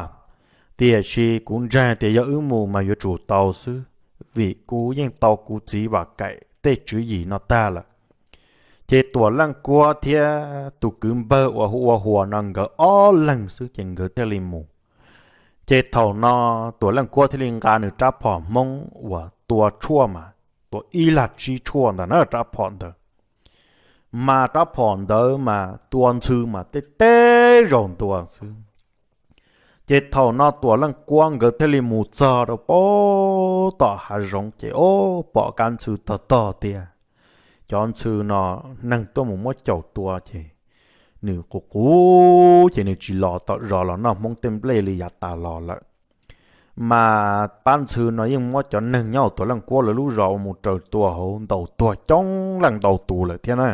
tiam sis kuv ntseeg tias yog wb mus mas yuav tsum tau xwb, vim kuv yeej tau kuv txiv Vam Kaim tej tswv yim no tag lawm. Ces Tuam Leej Kuab thiab tus kwv npawg uas hu ua Huas no nkawd ob leeg xwb ces nkawd thiaj li mus. Ces thaum no Tuam Leej Kuab thiaj li nqa nws rab phom Hmoob uas tua tshuaj mas tua ib laj tsib tshuaj ntag na rab phom ntawd. Mas rab phom ntawd mas tua ntxhw mas tej teb zaug ntua xwb. Ces thaum no Tuam Leej Kuab nkawd thiaj li mus txog rau pem tom hav zoov ces o, pom kab ntxhw tog tog tiag. Cov ntxhw no neeg tuaj mus muab caum tua ces nws qus qus ces nws tsis los tom zos los noj Hmoob tej nplej li yav tas los lawm. Mas pab ntxhw no yeej muab cov neeg nyob hauv Tuam Leej Kuab lawv lub zos ua mus raws tua hauv ntaus tuag coob leej ntau tus lawm thiab na.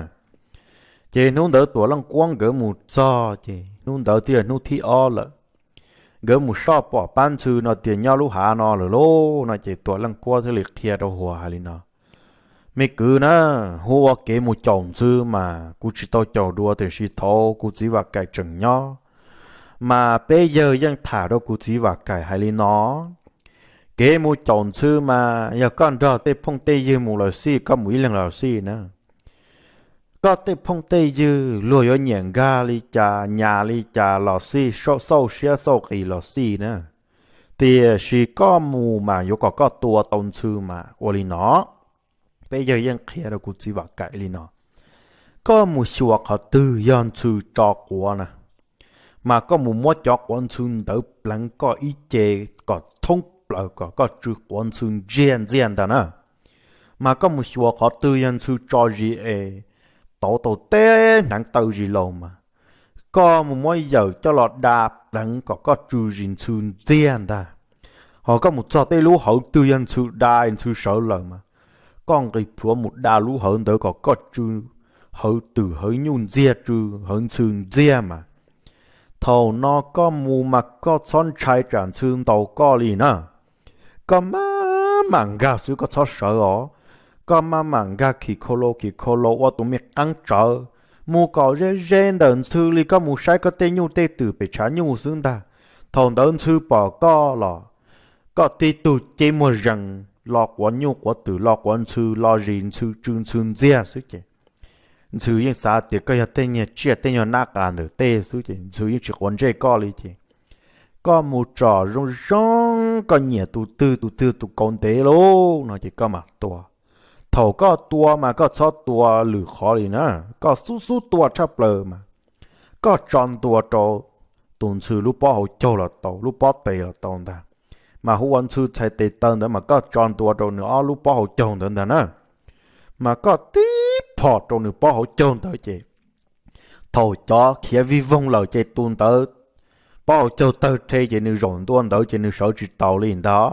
Ces hnub ntawd Tuam Leej Kuab nkawd mus txog ces hnub ntawd twb yog hnub thib ob lawm. Nkawd mus soj pom pab ntxhw no tias nyob lub hav no lawm lauj no ces Tuam Leej Kuab thiaj li qhia rau Huas hais li no, me kwv na, hu ua kev mus caum ntxhw mas kuv tsis tau caum dua tiam sis thaum kuv txiv Vam Kaim tseem nyob mas peb yawg yeej tham rau kuv txiv Vam Kaim hais li no, kev mus caum ntxhw mas yog koj nrog tej phooj tej ywg mus los xij, koj mus ib leeg los xij na, koj tej phooj tej ywg luag yuav nyiam nkag li cas nyas li cas los xij, xauj siab xauj qis los xij na, tiam sis koj mus mas yuav kom koj tua tau ntxhw mas ua li no. Peb yawg yeej qhia rau kuv txiv Vam Kaim li no, koj mus xyuas qhov twg yog ntxhw tso quav na, mas koj mus muab cov quav ntxhw ntawd pleev koj ib ce kom thoob plaws kom koj tsw quav ntxhw ntsiag ntxiag ntag na. Mas koj mus xyuas qhov twg yog ntxhw tso zis es tauv tau teb hneev taw zis laus mas koj mus muab yawm coj los da pleev kom koj tsw zis ntxhw ntxiag ntag. Ho koj mus txog tej lub hawv twg yog ntxhw da ntxhw sawv lawm mas koj nqis plhuav mus da lub hawv ntawd kom koj tsw hawv twm hawv nyuj ntxiag, tsw hawv ntxhw ntxiag mas thaum no koj mus mas koj txhob ntshai tsam ntxhw ntaus koj li na. Koj maj mam nkag xwb, koj txhob sawv os. Koj maj mam nkag khis khau lau khis khau lau ua tus me qeeb tsawv mus kom ze ze ntawm ntxhw li koj mus saib koj tej nyuj tej twm pem tshav nyuj xwb ntag. Thaum ntawd ntxhw pom koj los koj tib tug ceb muag zees, lo quav nyuj quav twm lo quav ntxhw lo zis ntxhw tsw ntxhw ntxiag xwb ces ntxhw yeej xav tias koj yog tej nyuag tsiaj tej nyuag nab qa ntawm tej xwb ces ntxhw yeej tsis quav ntsej koj li ces koj mus tsom zoo zoo, koj nyiam tus twg tus twg tus kaus ntev lauj no ces koj mam tua. Thaum koj tua mas koj txhob tua lwm qhov li na, koj xub xub tua tshaj plaws mas koj tso ntua rau tus ntxhw lub pob hauv caug los tau, lub pob tes los tau ntag. Mas hu ua ntxhw txhais tes taw ntawd mas koj tso ntua rau nws ob lub pob hauv caug ntawd ntag na. Mas koj tib phom rau nws pob hauv caug ntawd ces thaum cov khiav vij voog lawm ces tus ntawd pob hauv caug tawg rhe ces nws zaum ntua ntawd ces nws sawv tsis taus li ntag.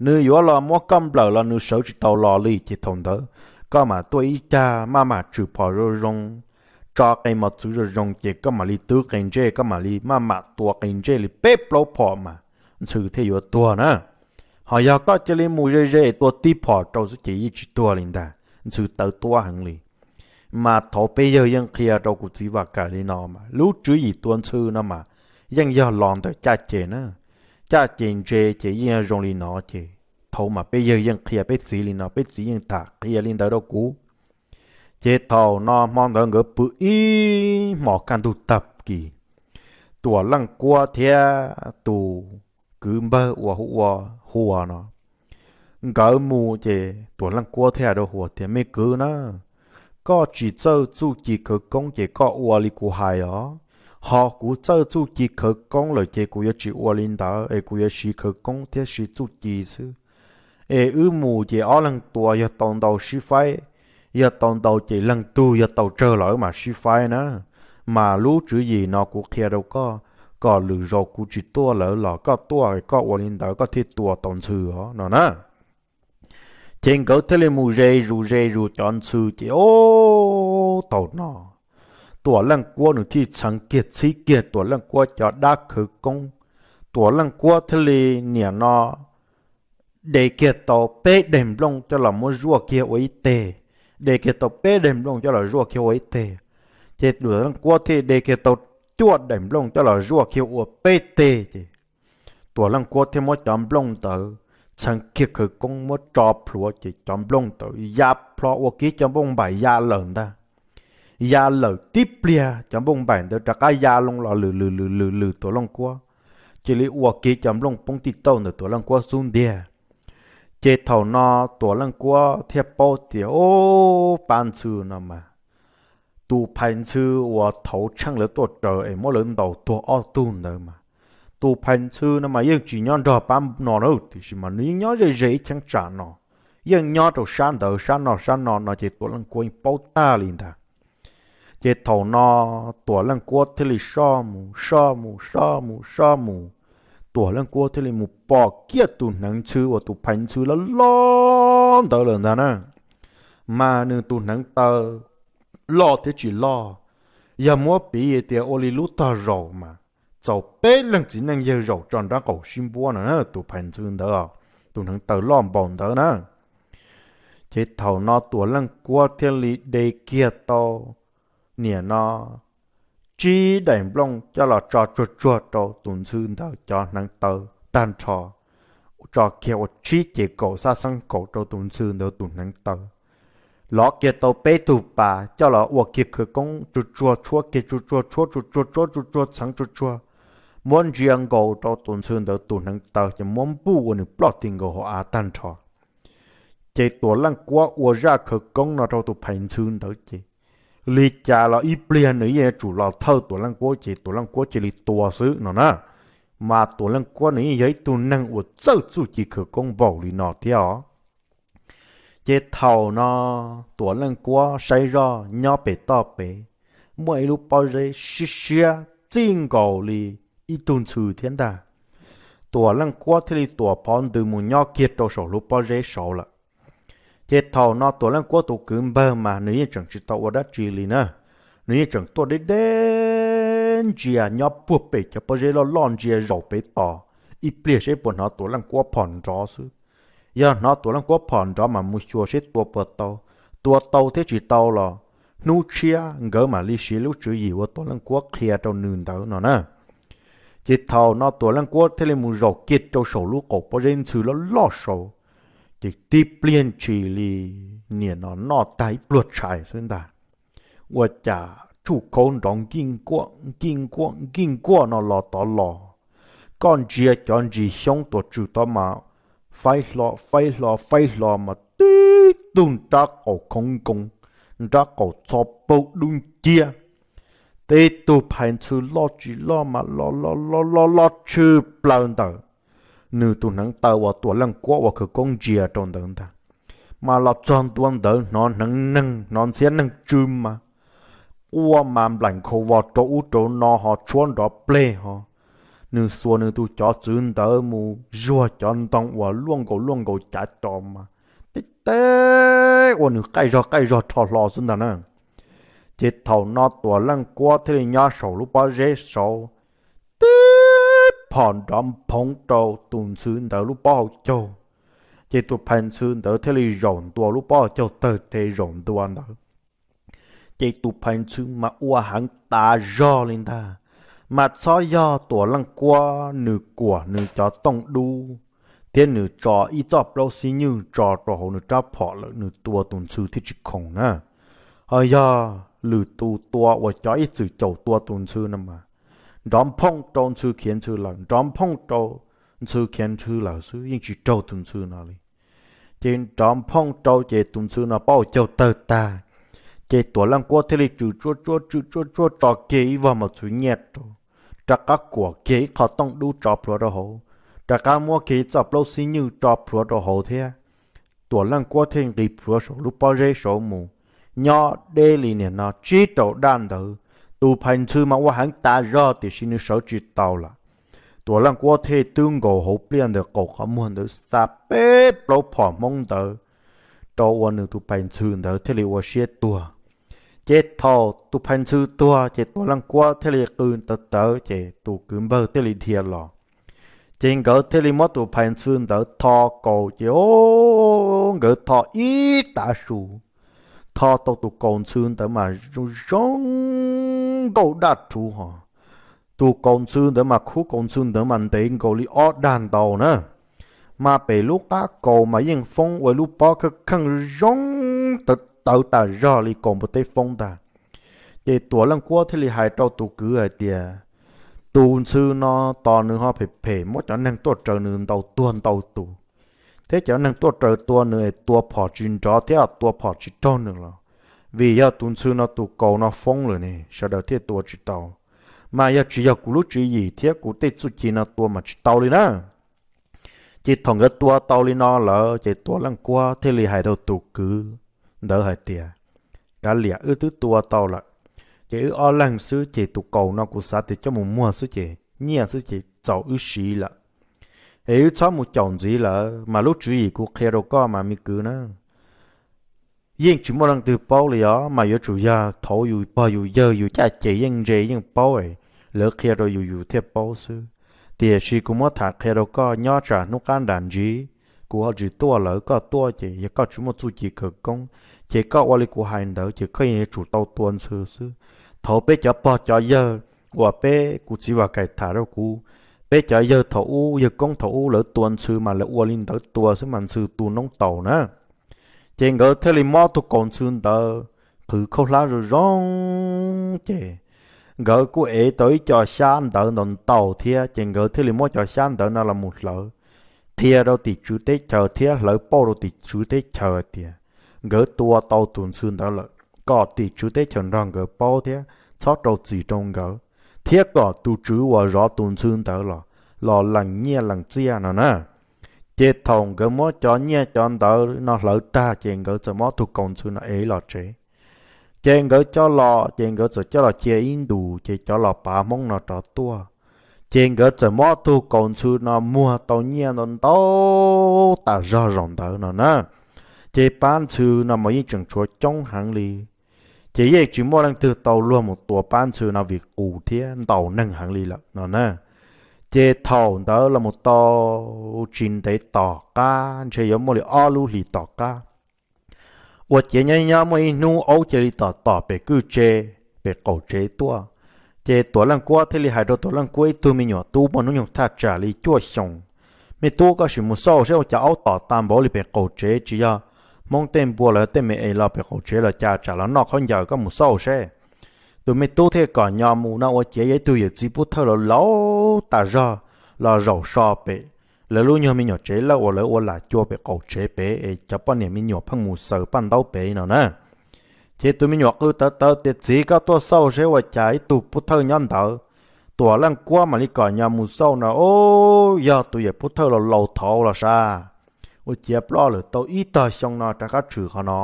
Nws yuav los muab koj nplawm los nws sawv tsis taus los li ces thaum ntawd koj mam tuaj ib cag maj mam tshwm phom zoo zoo, tso qe mos txwv zoo zoo ces koj mam li twb qe ntsej, koj mam li maj mam tua qe ntsej li peb plaub phom mas ntxhw thiaj yuav tuag na. Ho yog koj cia li mus ze ze tua tib phom rau xwb ces yeej tsis tuag li ntag, ntxhw tawv tuab heev li. Mas thaum peb yawg yeej qhia rau kuv txiv Vam Kam li no mas lub tswv yim tua ntxhw no mas yeej yog los ntawm caj ces na. Caj ces ntse ces yeej yog zoo li no ces thaum mas peb yawg yeej qhia peb txiv li no, peb txiv yeej tham qhia li ntawd rau kuv. Ces thaum no hmo ntawd nkawd pw ib hmos kaj ntug tag kis, Tuam Leej Kuab thiab tus kwv npawg uas hu ua Huas no, nkawd mus ces Tuam Leej Kuab thiaj hais rau Huas tias, Me kwv na, koj tsis txawj txuj ci khawv koob ces koj ua li kuv hais os. Ho kuv txawj txuj ci khawv koob lawm ces kuv yuav tsis ua li ntawd es kuv yuav siv khawv koob thiab siv txuj ci xwb. Es wb mus ces ob leeg tua, yog tau ntau sib faib, yog tau ntau ces leeg tug, yog tau tsawg los wb mam sib faib na. Mas lub tswv yim no kuv qhia rau koj, kom lwm zaus kuv tsis tuaj lawm los koj tuaj es koj ua li ntawd koj thiaj tua tau ntxhw os no na. Ces nkawd thiaj li mus ze zus ze zus cov ntxhw ces ob thaum no Tuam Leej Kuab nws thiaj txheev kiag txhib kiag Tuam Leej Kuab cov dab khawv koob. Tuam Leej Kuab thiaj li niam no de kiag tau peb daim nplooj coj los muab zuaj kiag ua ib teg, de kiag tau peb daim nplooj coj los zuaj kiag ua ib teg. Ces Tuam Leej Kuab thiaj de kiag tau cuaj daim nplooj coj los zuaj kiag ua peb teg ces Tuam Leej Kuab thiaj muab cov nplooj ntawd txheev kiag khawv koob muab tso plhuav ces cov nplooj ntawd ya plho ua kiag cov nplooj npaim ya lawm ntag. Ya lawm tib pliag cov nplooj npaim ntawd rov qab ya loo los lwm lwm lwm lwm lwm Tuam Leej Kuab, cia li ua kiag cov nplooj poob tij tauj ntawm Tuam Leej Kuab xub ntiag. Ces thaum no Tuam Leej Kuab thiaj paub tias, Ub, pab ntxhw no mas tus phais ntxhw uas thaud tsheej lawv tuaj raws es muab lawv ntaus tuag ob tug ntawd mas, tus phais ntxhw no mas yeej tsis nyob nrog pab no na, tiam sis mas nws yeej nyob ze ze ib cheeb tsam no, yeej nyob rau sab ntawd sab no sab no no ces Tuam Leej Kuab yeej paub tag li ntag. Ces thaum no Tuam Leej Kuab thiaj li soj mus soj mus soj mus soj mus, Tuam Leej Kuab thiaj li mus pom kiag tus hneev ntxhw uas tus phais ntxhw loj loj ntawd lawm ntag na. Mas nws tus hneev taw loj thiab tsis loj, yog muab piv tias ua li lub tog zaum mas txaus peb leeg txiv neej yawg zaum tso nraub qaum sib npuab no na, tus phais ntxhw ntawd, tus hneev taw loj npaum ntawd na. Ces thaum no Tuam Leej Kuab thiaj li de kiag tau niam no tsib daim nplooj coj los tso tsuag tsuag rau tus ntxhw ntawd cov hneev taw tag nrho, tso kiag ua tsib ces kaum xab xeeb kaum rau tus ntxhw ntawd tus hneev taw. Lov kiag tau peb tug pas coj los ua kiag khawv koob tsuag tsuag tshuab kiag tsuag tsuag tshuab tsuag tsuag tshuab tsuag tsuag txheev tsuag tsuag, muab ntsia nkaus rau tus ntxhw ntawd tus hneev taw ces muab npuj ua nws ploj ti nkaus hauv av tag nrho. Ces Tuam Leej Kuab ua zaj khawv koob no rau tus phais ntxhw ntawd ces li cas los ib pliag nws yeej yuav tsum los thawj Tuam Leej Kuab ces Tuam Leej Kuab cia li tua xwb no na. Mas Tuam Leej Kuab nws yeej yog ib tug neeg uas txawj txuj ci khawv koob npaum li no thiab os. Ces thaum no Tuam Leej Kuab saib zoj nyob pem toj pem, muaj ib lub pob zeb siab siab txij nkaus li ib tug ntxhw thiab ntag. Tuam Leej Kuab thiaj li tuam phov ntws mus nyob kiag rau saum lub pob zeb saud lawm. Ces thaum no Tuam Leej Kuab tus kwv npawg mas nws yeej tseem tsis tau ua dab tsi li na, nws yeej tseem tuaj deb deb ntsia nyob puag pem cov pob zeb loj loj ntsia zaum pem tos ib pliag seb puas hnov Tuam Leej Kuab phom nrov xwb. Yog hnov Tuam Leej Kuab phom nrov mas mus xyuas seb tua puas tau, tua tau thiab tsis tau los hnub tshiab nkawd mam li siv lub tswv yim uas Tuam Leej Kuab qhia rau nws ntawd no na. Ces thaum no Tuam Leej Kuab thiaj li mus zaum kiag rau saum lub qaum pob zeb ntxhw loj loj saud, ces tib pliag ntshis li niam no noj tag ib pluag tshais xwb ntag. Ua cas tsuj khaub nrov nkij nkuaj nkij nkuaj nkij nkuaj no los tod los, koj ntsia cov ntsis xyoob tuam tswm tod mas faib hlo faib hlo faib hlo mas tib tug nrab qaum khoov nkoos, nrab qaum txho paug dub nciab, tib tug phais ntxhw loj tsis loj mas los los los los los tshwm plaws ntawm nws tus hneev taw uas Tuam Leej Kuab ua khawv koob ntsia rau ntawd ntag. mas los txog ntua ntawd hnov hneev neeg, hnov ntxhiab neeg tsw mas quaj mas nplaim nkhaus vos rau ub rau no ho tshuab nrov pleg ho. Nws xuas nws tus cov txwv ntawd mus zuag cov ntoo uas luaj nkaus luaj nkaus cav co mas teb teb ua nws qaij zog qaij zog rho hlo xwb ntag na. Ces thaum no Tuam Leej Kuab thiaj li nyob saum lub pob zeb saud, tib phom nrov nphoov rau tus ntxhw ntawd lub pob hau caug. Ces tus phais ntxhw ntawd thiaj li zaum ntua lub pob hau caug tawg tes zaum ntua ntawd. Ces tus phais ntxhw mas ua heev tas zog li ntag, mas txhob yog Tuam Leej Kuab nws kuam nws cov tooj dub thiab nws tso ib txoj plaub xib nywj tso rau hauv nws rab phom lawm nws tua tus ntxhw thiaj tsis khoom na. Ho yog lwm tus tua uas cov ib txwm caum tua tus ntxhw no mas nrov nphooj rau ntxhw khiav ntxhw lawm, nrov nphooj rau ntxhw khiav ntxhw lawm xwb, yeej tsis raug tus ntxhw no li. Ces nrov nphooj rau ces tus ntxhw no pob hau caug tawg tag. Ces Tuam Leej Kuab thiaj li tsw tsuab tsuab tsw tsuab tsuab tso kiag ib vog mos txwv nyiaj rau, rov qab kuam kiag ib qho tooj dub tso plhuav rau hauv, rov qab muab kiag ib txoj plaub xib nywj tso plhuav rau hauv thiab. Tuam Leej Kuab thiaj nqis plhuav saum lub pob zeb saud mus, nyob deb li niag no tsib rau daj ntawd. Tus phais ntxhw mas ua heev tas zog tiam sis nws sawv tsis tau lawm. Tuam Leej Kuab thiaj twb nkaus hauv pliaj ntawd qaum qhov muag ntawd xa peb plaub phom hmoob ntawd rau ua nws tus phais ntxhw ntawd thiaj li ua siab tuag. Ces thaum tus phais ntxhw tuag ces Tuam Leej Kuab thiaj li qw tawv tawv ces tus kwv npawg thiaj li dhia los. Ces nkawd thiaj li muab tus phais ntxhw ntawd tho kaus ces o, nkawd tho ib tav su, tho tau tus kaus ntxhw ntawd mas zoo zoo nkauj daj rhuv ho. Tus kaus ntxhw ntawd mas khub kaus ntxhw ntawd mas ntev nkaus li ob daj ntau na. Mas pem lub qab kaus mas yeej foob ua ib lub pob kheej kheej zoo tawv tawv tas zog li kaus npua teb foob ntag. Ces Tuam Leej Kuab thiaj li hais rau tus kwv hais tias, tus ntxhw no tos nws ho phem phem muab cov neeg tuaj raws nws ntaus tuag ntau tus, thiab cov neeg tuaj raws tua nws es tua phom tsis nrov thiab tua phom tsis raug nws los, vim yog tus ntxhw no tus kaus no foob lawm ne sawv daws thiaj tua tsis tau. Mas yog tsis yog kuv lub tswv yim thiab kuv tej txuj ci no tua mas tsis tau li na. Ces thaum nkawd tua tau li no lawm ces Tuam Leej Kuab thiaj li hais rau tus kwv ntawd hais tias, kav liam, wb twb tua tau lawm, ces wb ob leeg xwb ces tus kaus no kuv xav tias coj mus muag xwb ces nyiaj xwb ces txaus wb siv lawm, es wb txhob mus caum ntxiv lawm. Mas lub tswv yim kuv qhia rau koj mas me kwv na, yeej tsis muaj leej twg paub li os, mas yuav tsum yog thaum yus pog yus yawg yus caj ces yeej ntse yeej paub es lawv qhia rau yus yus thiaj paub xwb. Tiam sis kuv muab tham qhia rau koj nyob tsam hnub qab nram ntsis kuv ho tsis tuaj lawm koj tuaj ces yog koj tsis muaj txuj ci khawv koob ces koj ua li kuv hais ntawd ces koj yeej yuav tsum tau tua ntxhw xwb. Thaum peb cov pog cov yawg uas peb kuv txiv Vam Kaim tham rau kuv, peb cov yawg thaum ub yawg koob thaum ub lawv tua ntxhw mas lawv ua li ntawd tua xwb mas ntxhw tu noob taus na. Ces nkawd thiaj li muab tus kaus ntxhw ntawd qhwv khaub hlab zoo zoo ces nkawd kuj ev tau ib co xyab ntawv ntau ntau thiab ces nkawd thiaj li muab cov xyab ntawv no los mus hlawv qhia rau tim tswv teb chaws thiab hlawv pauj rau tim tswv teb chaws hais tias nkawd tua tau tus ntxhw ntawd lawm, kom tim tswv teb chaws nrog nkawd paub thiab txhob rau txim rau nkawd, thiab kom tus tswv uas zov tus ntxhw ntawd los, los lees nyiaj lees txiaj no na. Ces thaum nkawd muab cov nyiaj cov ntawv no hlawv tag ces nkawd txawm muab tus kaus ntxhw no ev los tsev. Ces nkawd coj los ces nkawd txawm coj los cia ib ntus ces cov los pav Hmoob no rov tuaj. Ces nkawd txawm muab tus kaus ntxhw no muag tau nyiaj ntau ntau tas zog zaum ntawd no na. Ces pab ntxhw no mas yeej tseem tshuav coob heev li. Ces yeej tsis muaj leej twg tau luag mus tua pab ntxhw no vim qus thiab ntaus neeg heev li lawm no na. Ces thaum ntawd los mus tau tsis ntev tom qab ntshe yuav muaj li ob lub hlis tom qab, ua ciav nyob nyob muaj ib hnub aub cia li tom tom pem kwj tse, pem qaum tsev tuaj. Ces Tuam Leej Kuab thiaj li hais rau Tuam Leej Kuab ib tug me nyuam tub muaj hnub nyoog thaj tsam li cuaj xyoos, me tub, koj sim mus xauj seb ua cas aub tom tas npaum li pem qaum tsev, tsis yog Hmoob tej npua los tej me es los pem qaum tsev los cas tsam los noj khaub ncaws, koj mus xauj seb. Tus me tub thiaj kom nyo mus no ua ciav yog ib tug yawm txiv pub thawj laus laus tas zog los zaum so pem lawv lub nyuag me nyuam tsev lawj uas lawv ua lam cua pem qaum tsev pem es cov poj niam me nyuam pheej mus xaws paj ntaub pem no na. Ces tus me nyuam qw tawv tawv tias, txiv, koj tuaj xauj seb ua cas ib tug pub thawj nyob ntawd. Tuam Leej Kuab mam li kom nyo mus xauj no, o, yog tus yawm pub thawj laus laus thaud los sas. ua ciav ploj lawm tau ib tog xyoo no rov qab tshwm qhov no.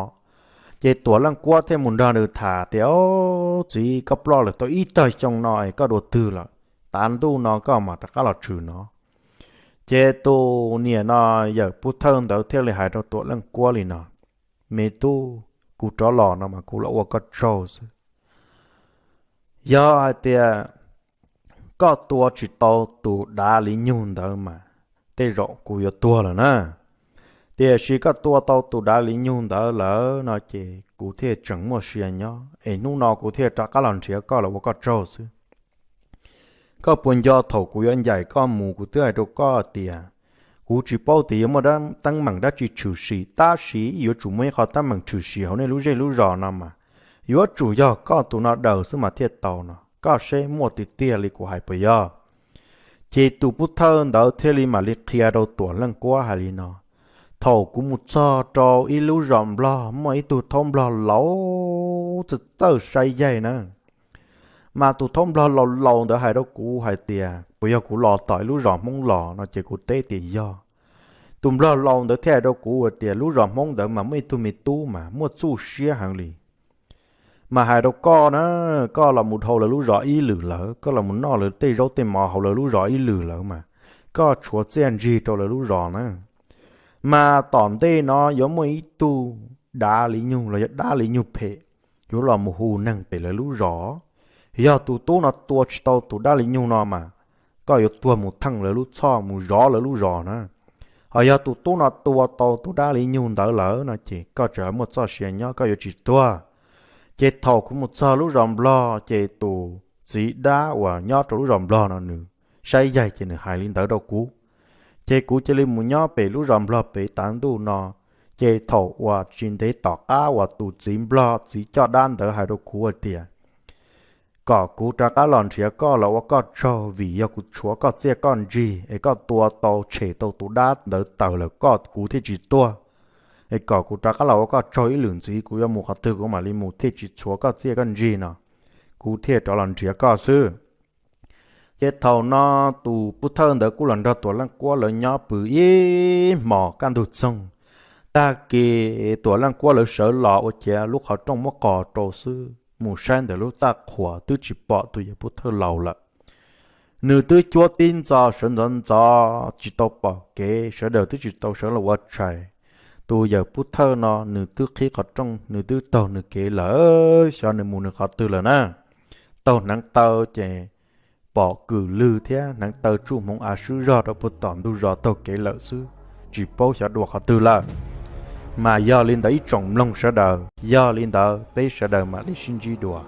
Ces Tuam Leej Kuab thiaj mus nrog nws tham tias, Au, txiv, koj ploj lawm tau ib tog xyoo no es koj dua twg lawm? Tav ntuj no koj mam rov qab los tshwm no. Ces tus niam no, yawm Pub Thawj ntawd thiaj li hais rau Tuam Leej Kuab li no, Me tub, kuv rov los no mas kuv los ua koj tsaug xwb. Yog hais tias koj tua tsis tau tus dav li nyug ntawd mas tej zaum kuv yuav tuag lawm na. Tiam sis koj tua tau tus dav li nyug ntawd lawm no ces kuv thiaj tseem muaj sia nyob, es hnub no kuv thiaj rov qab los nrhiav koj los ua koj tsaug xwb. Koj puas nco thaum kuv yuav ncaim koj mus kuv twb hais rau koj tias, kuv tsis paub tias yuav muaj teeb meem dab tsi tshwm sim, tab sis yuav tsum muaj ib qho teeb meem tshwm sim hauv nej lub zej lub zos no mas yuav tsum yog koj tus no daws xwb mas thiaj tau no. Koj seb muaj tiag tiag li kuv hais puas yog? Ces tus Pub Thawj ntawd thiaj li mam li qhia rau Tuam Leej Kuab hais li no, Thaum kuv mus txog rau ib lub zos Nplog, muaj ib tug thaub Nplog laus txawj txawj saib yaig na. Mas tus thaub Nplog laus laus ntawd hais rau kuv hais tias, Puas yog kuv los tom ib lub zos Hmoob los no? Ces kuv teb tias, Yog. Tus Nplog laus ntawd thiaj hais rau kuv tias, Lub zos Hmoob ntawd mas muaj ib tug me tub mas muaj txuj siab heev li. Mas hais rau koj na, koj los mus dhau lawv lub zos ib lwm lawm, koj los mus noj lawv tej zaub tej mov hauv lawv lub zos ib lwm lawm mas koj tshuav txiaj ntsig rau lawv lub zos na. Mas tom ntej no yuav muaj ib tug dav li nyug los yog dab li nyug phem yuav los mus hu neeg pem lawv lub zos. Yog tus tub no tua tsis tau tus dab li nyug no mas koj yuav tuag mus theej lawv lub txhoj, mus zov lawv lub zos na. Ho yog tus tub no tua tau tus dab li nyug ntawd lawm no ces koj tseem muaj txoj sia nyob, koj yuav tsis tuag. Ces thaum kuv mus txog lub zos Nplog ces tus txiv dab uas nyob rau lub zos Nplog no nws saib yaig ces nws hais li ntawd rau kuv. Ces kuv cia li mus nyob pem lub zos Nplog pem tav ntuj no. Ces thaum uas tsis ntev tom qab uas tus txiv Nplog txiv coj dab ntawd hais rau kuv hais tias, kom kuv rov qab los nrhiav koj los ua koj tsaug, vim yog kuv tshuav koj txiaj koj ntsig es koj tua tau tshem tau tus dab ntawd tawm lawm koj, kuv thiaj tsis tuag. Es kom kuv rov qab los ua koj tsaug ib lwm ntxiv, kuv yuav mus qhov twg kuv mam li mus, thiaj tsis tshuav koj txiaj koj ntsig no, kuv thiaj rov los nrhiav koj xwb. Ces thaum no tus Pub Thawj ntawd kuj los nrog Tuam Leej Kuab lawv nyob pw ib hmos kaj ntug txoog. Tag kis Tuam Leej Kuab lawv sawv los ua ciav lub qhov rooj muab qos rau xwb, mus saib ntawm lub txaj qhuas twb tsis pom tus yawg Pub Thawj laus lawm. Nws twb cuab tib ntxo sawv ntxov ntxov tsis tau pom kev, sawv daws twb tsis tau sawv los ua tshais. Tus yawm Pub Thawj no nws twb qhib qhov rooj, nws twb taug nws kev lawm, xyov nws mus nws qhov twg lawm na. Taug hneev taw ces pom kwm lwg thiab hneev taw tsuj hmoov av swb zog rau puag tom ntug zos taug kev lawm xwb, tsis paub xyov dua qhov twg lawm. Mas yog li ntawd ib tsoom mloog sawv daws, yog li ntawd peb sawv daws mam li sib ntsib dua.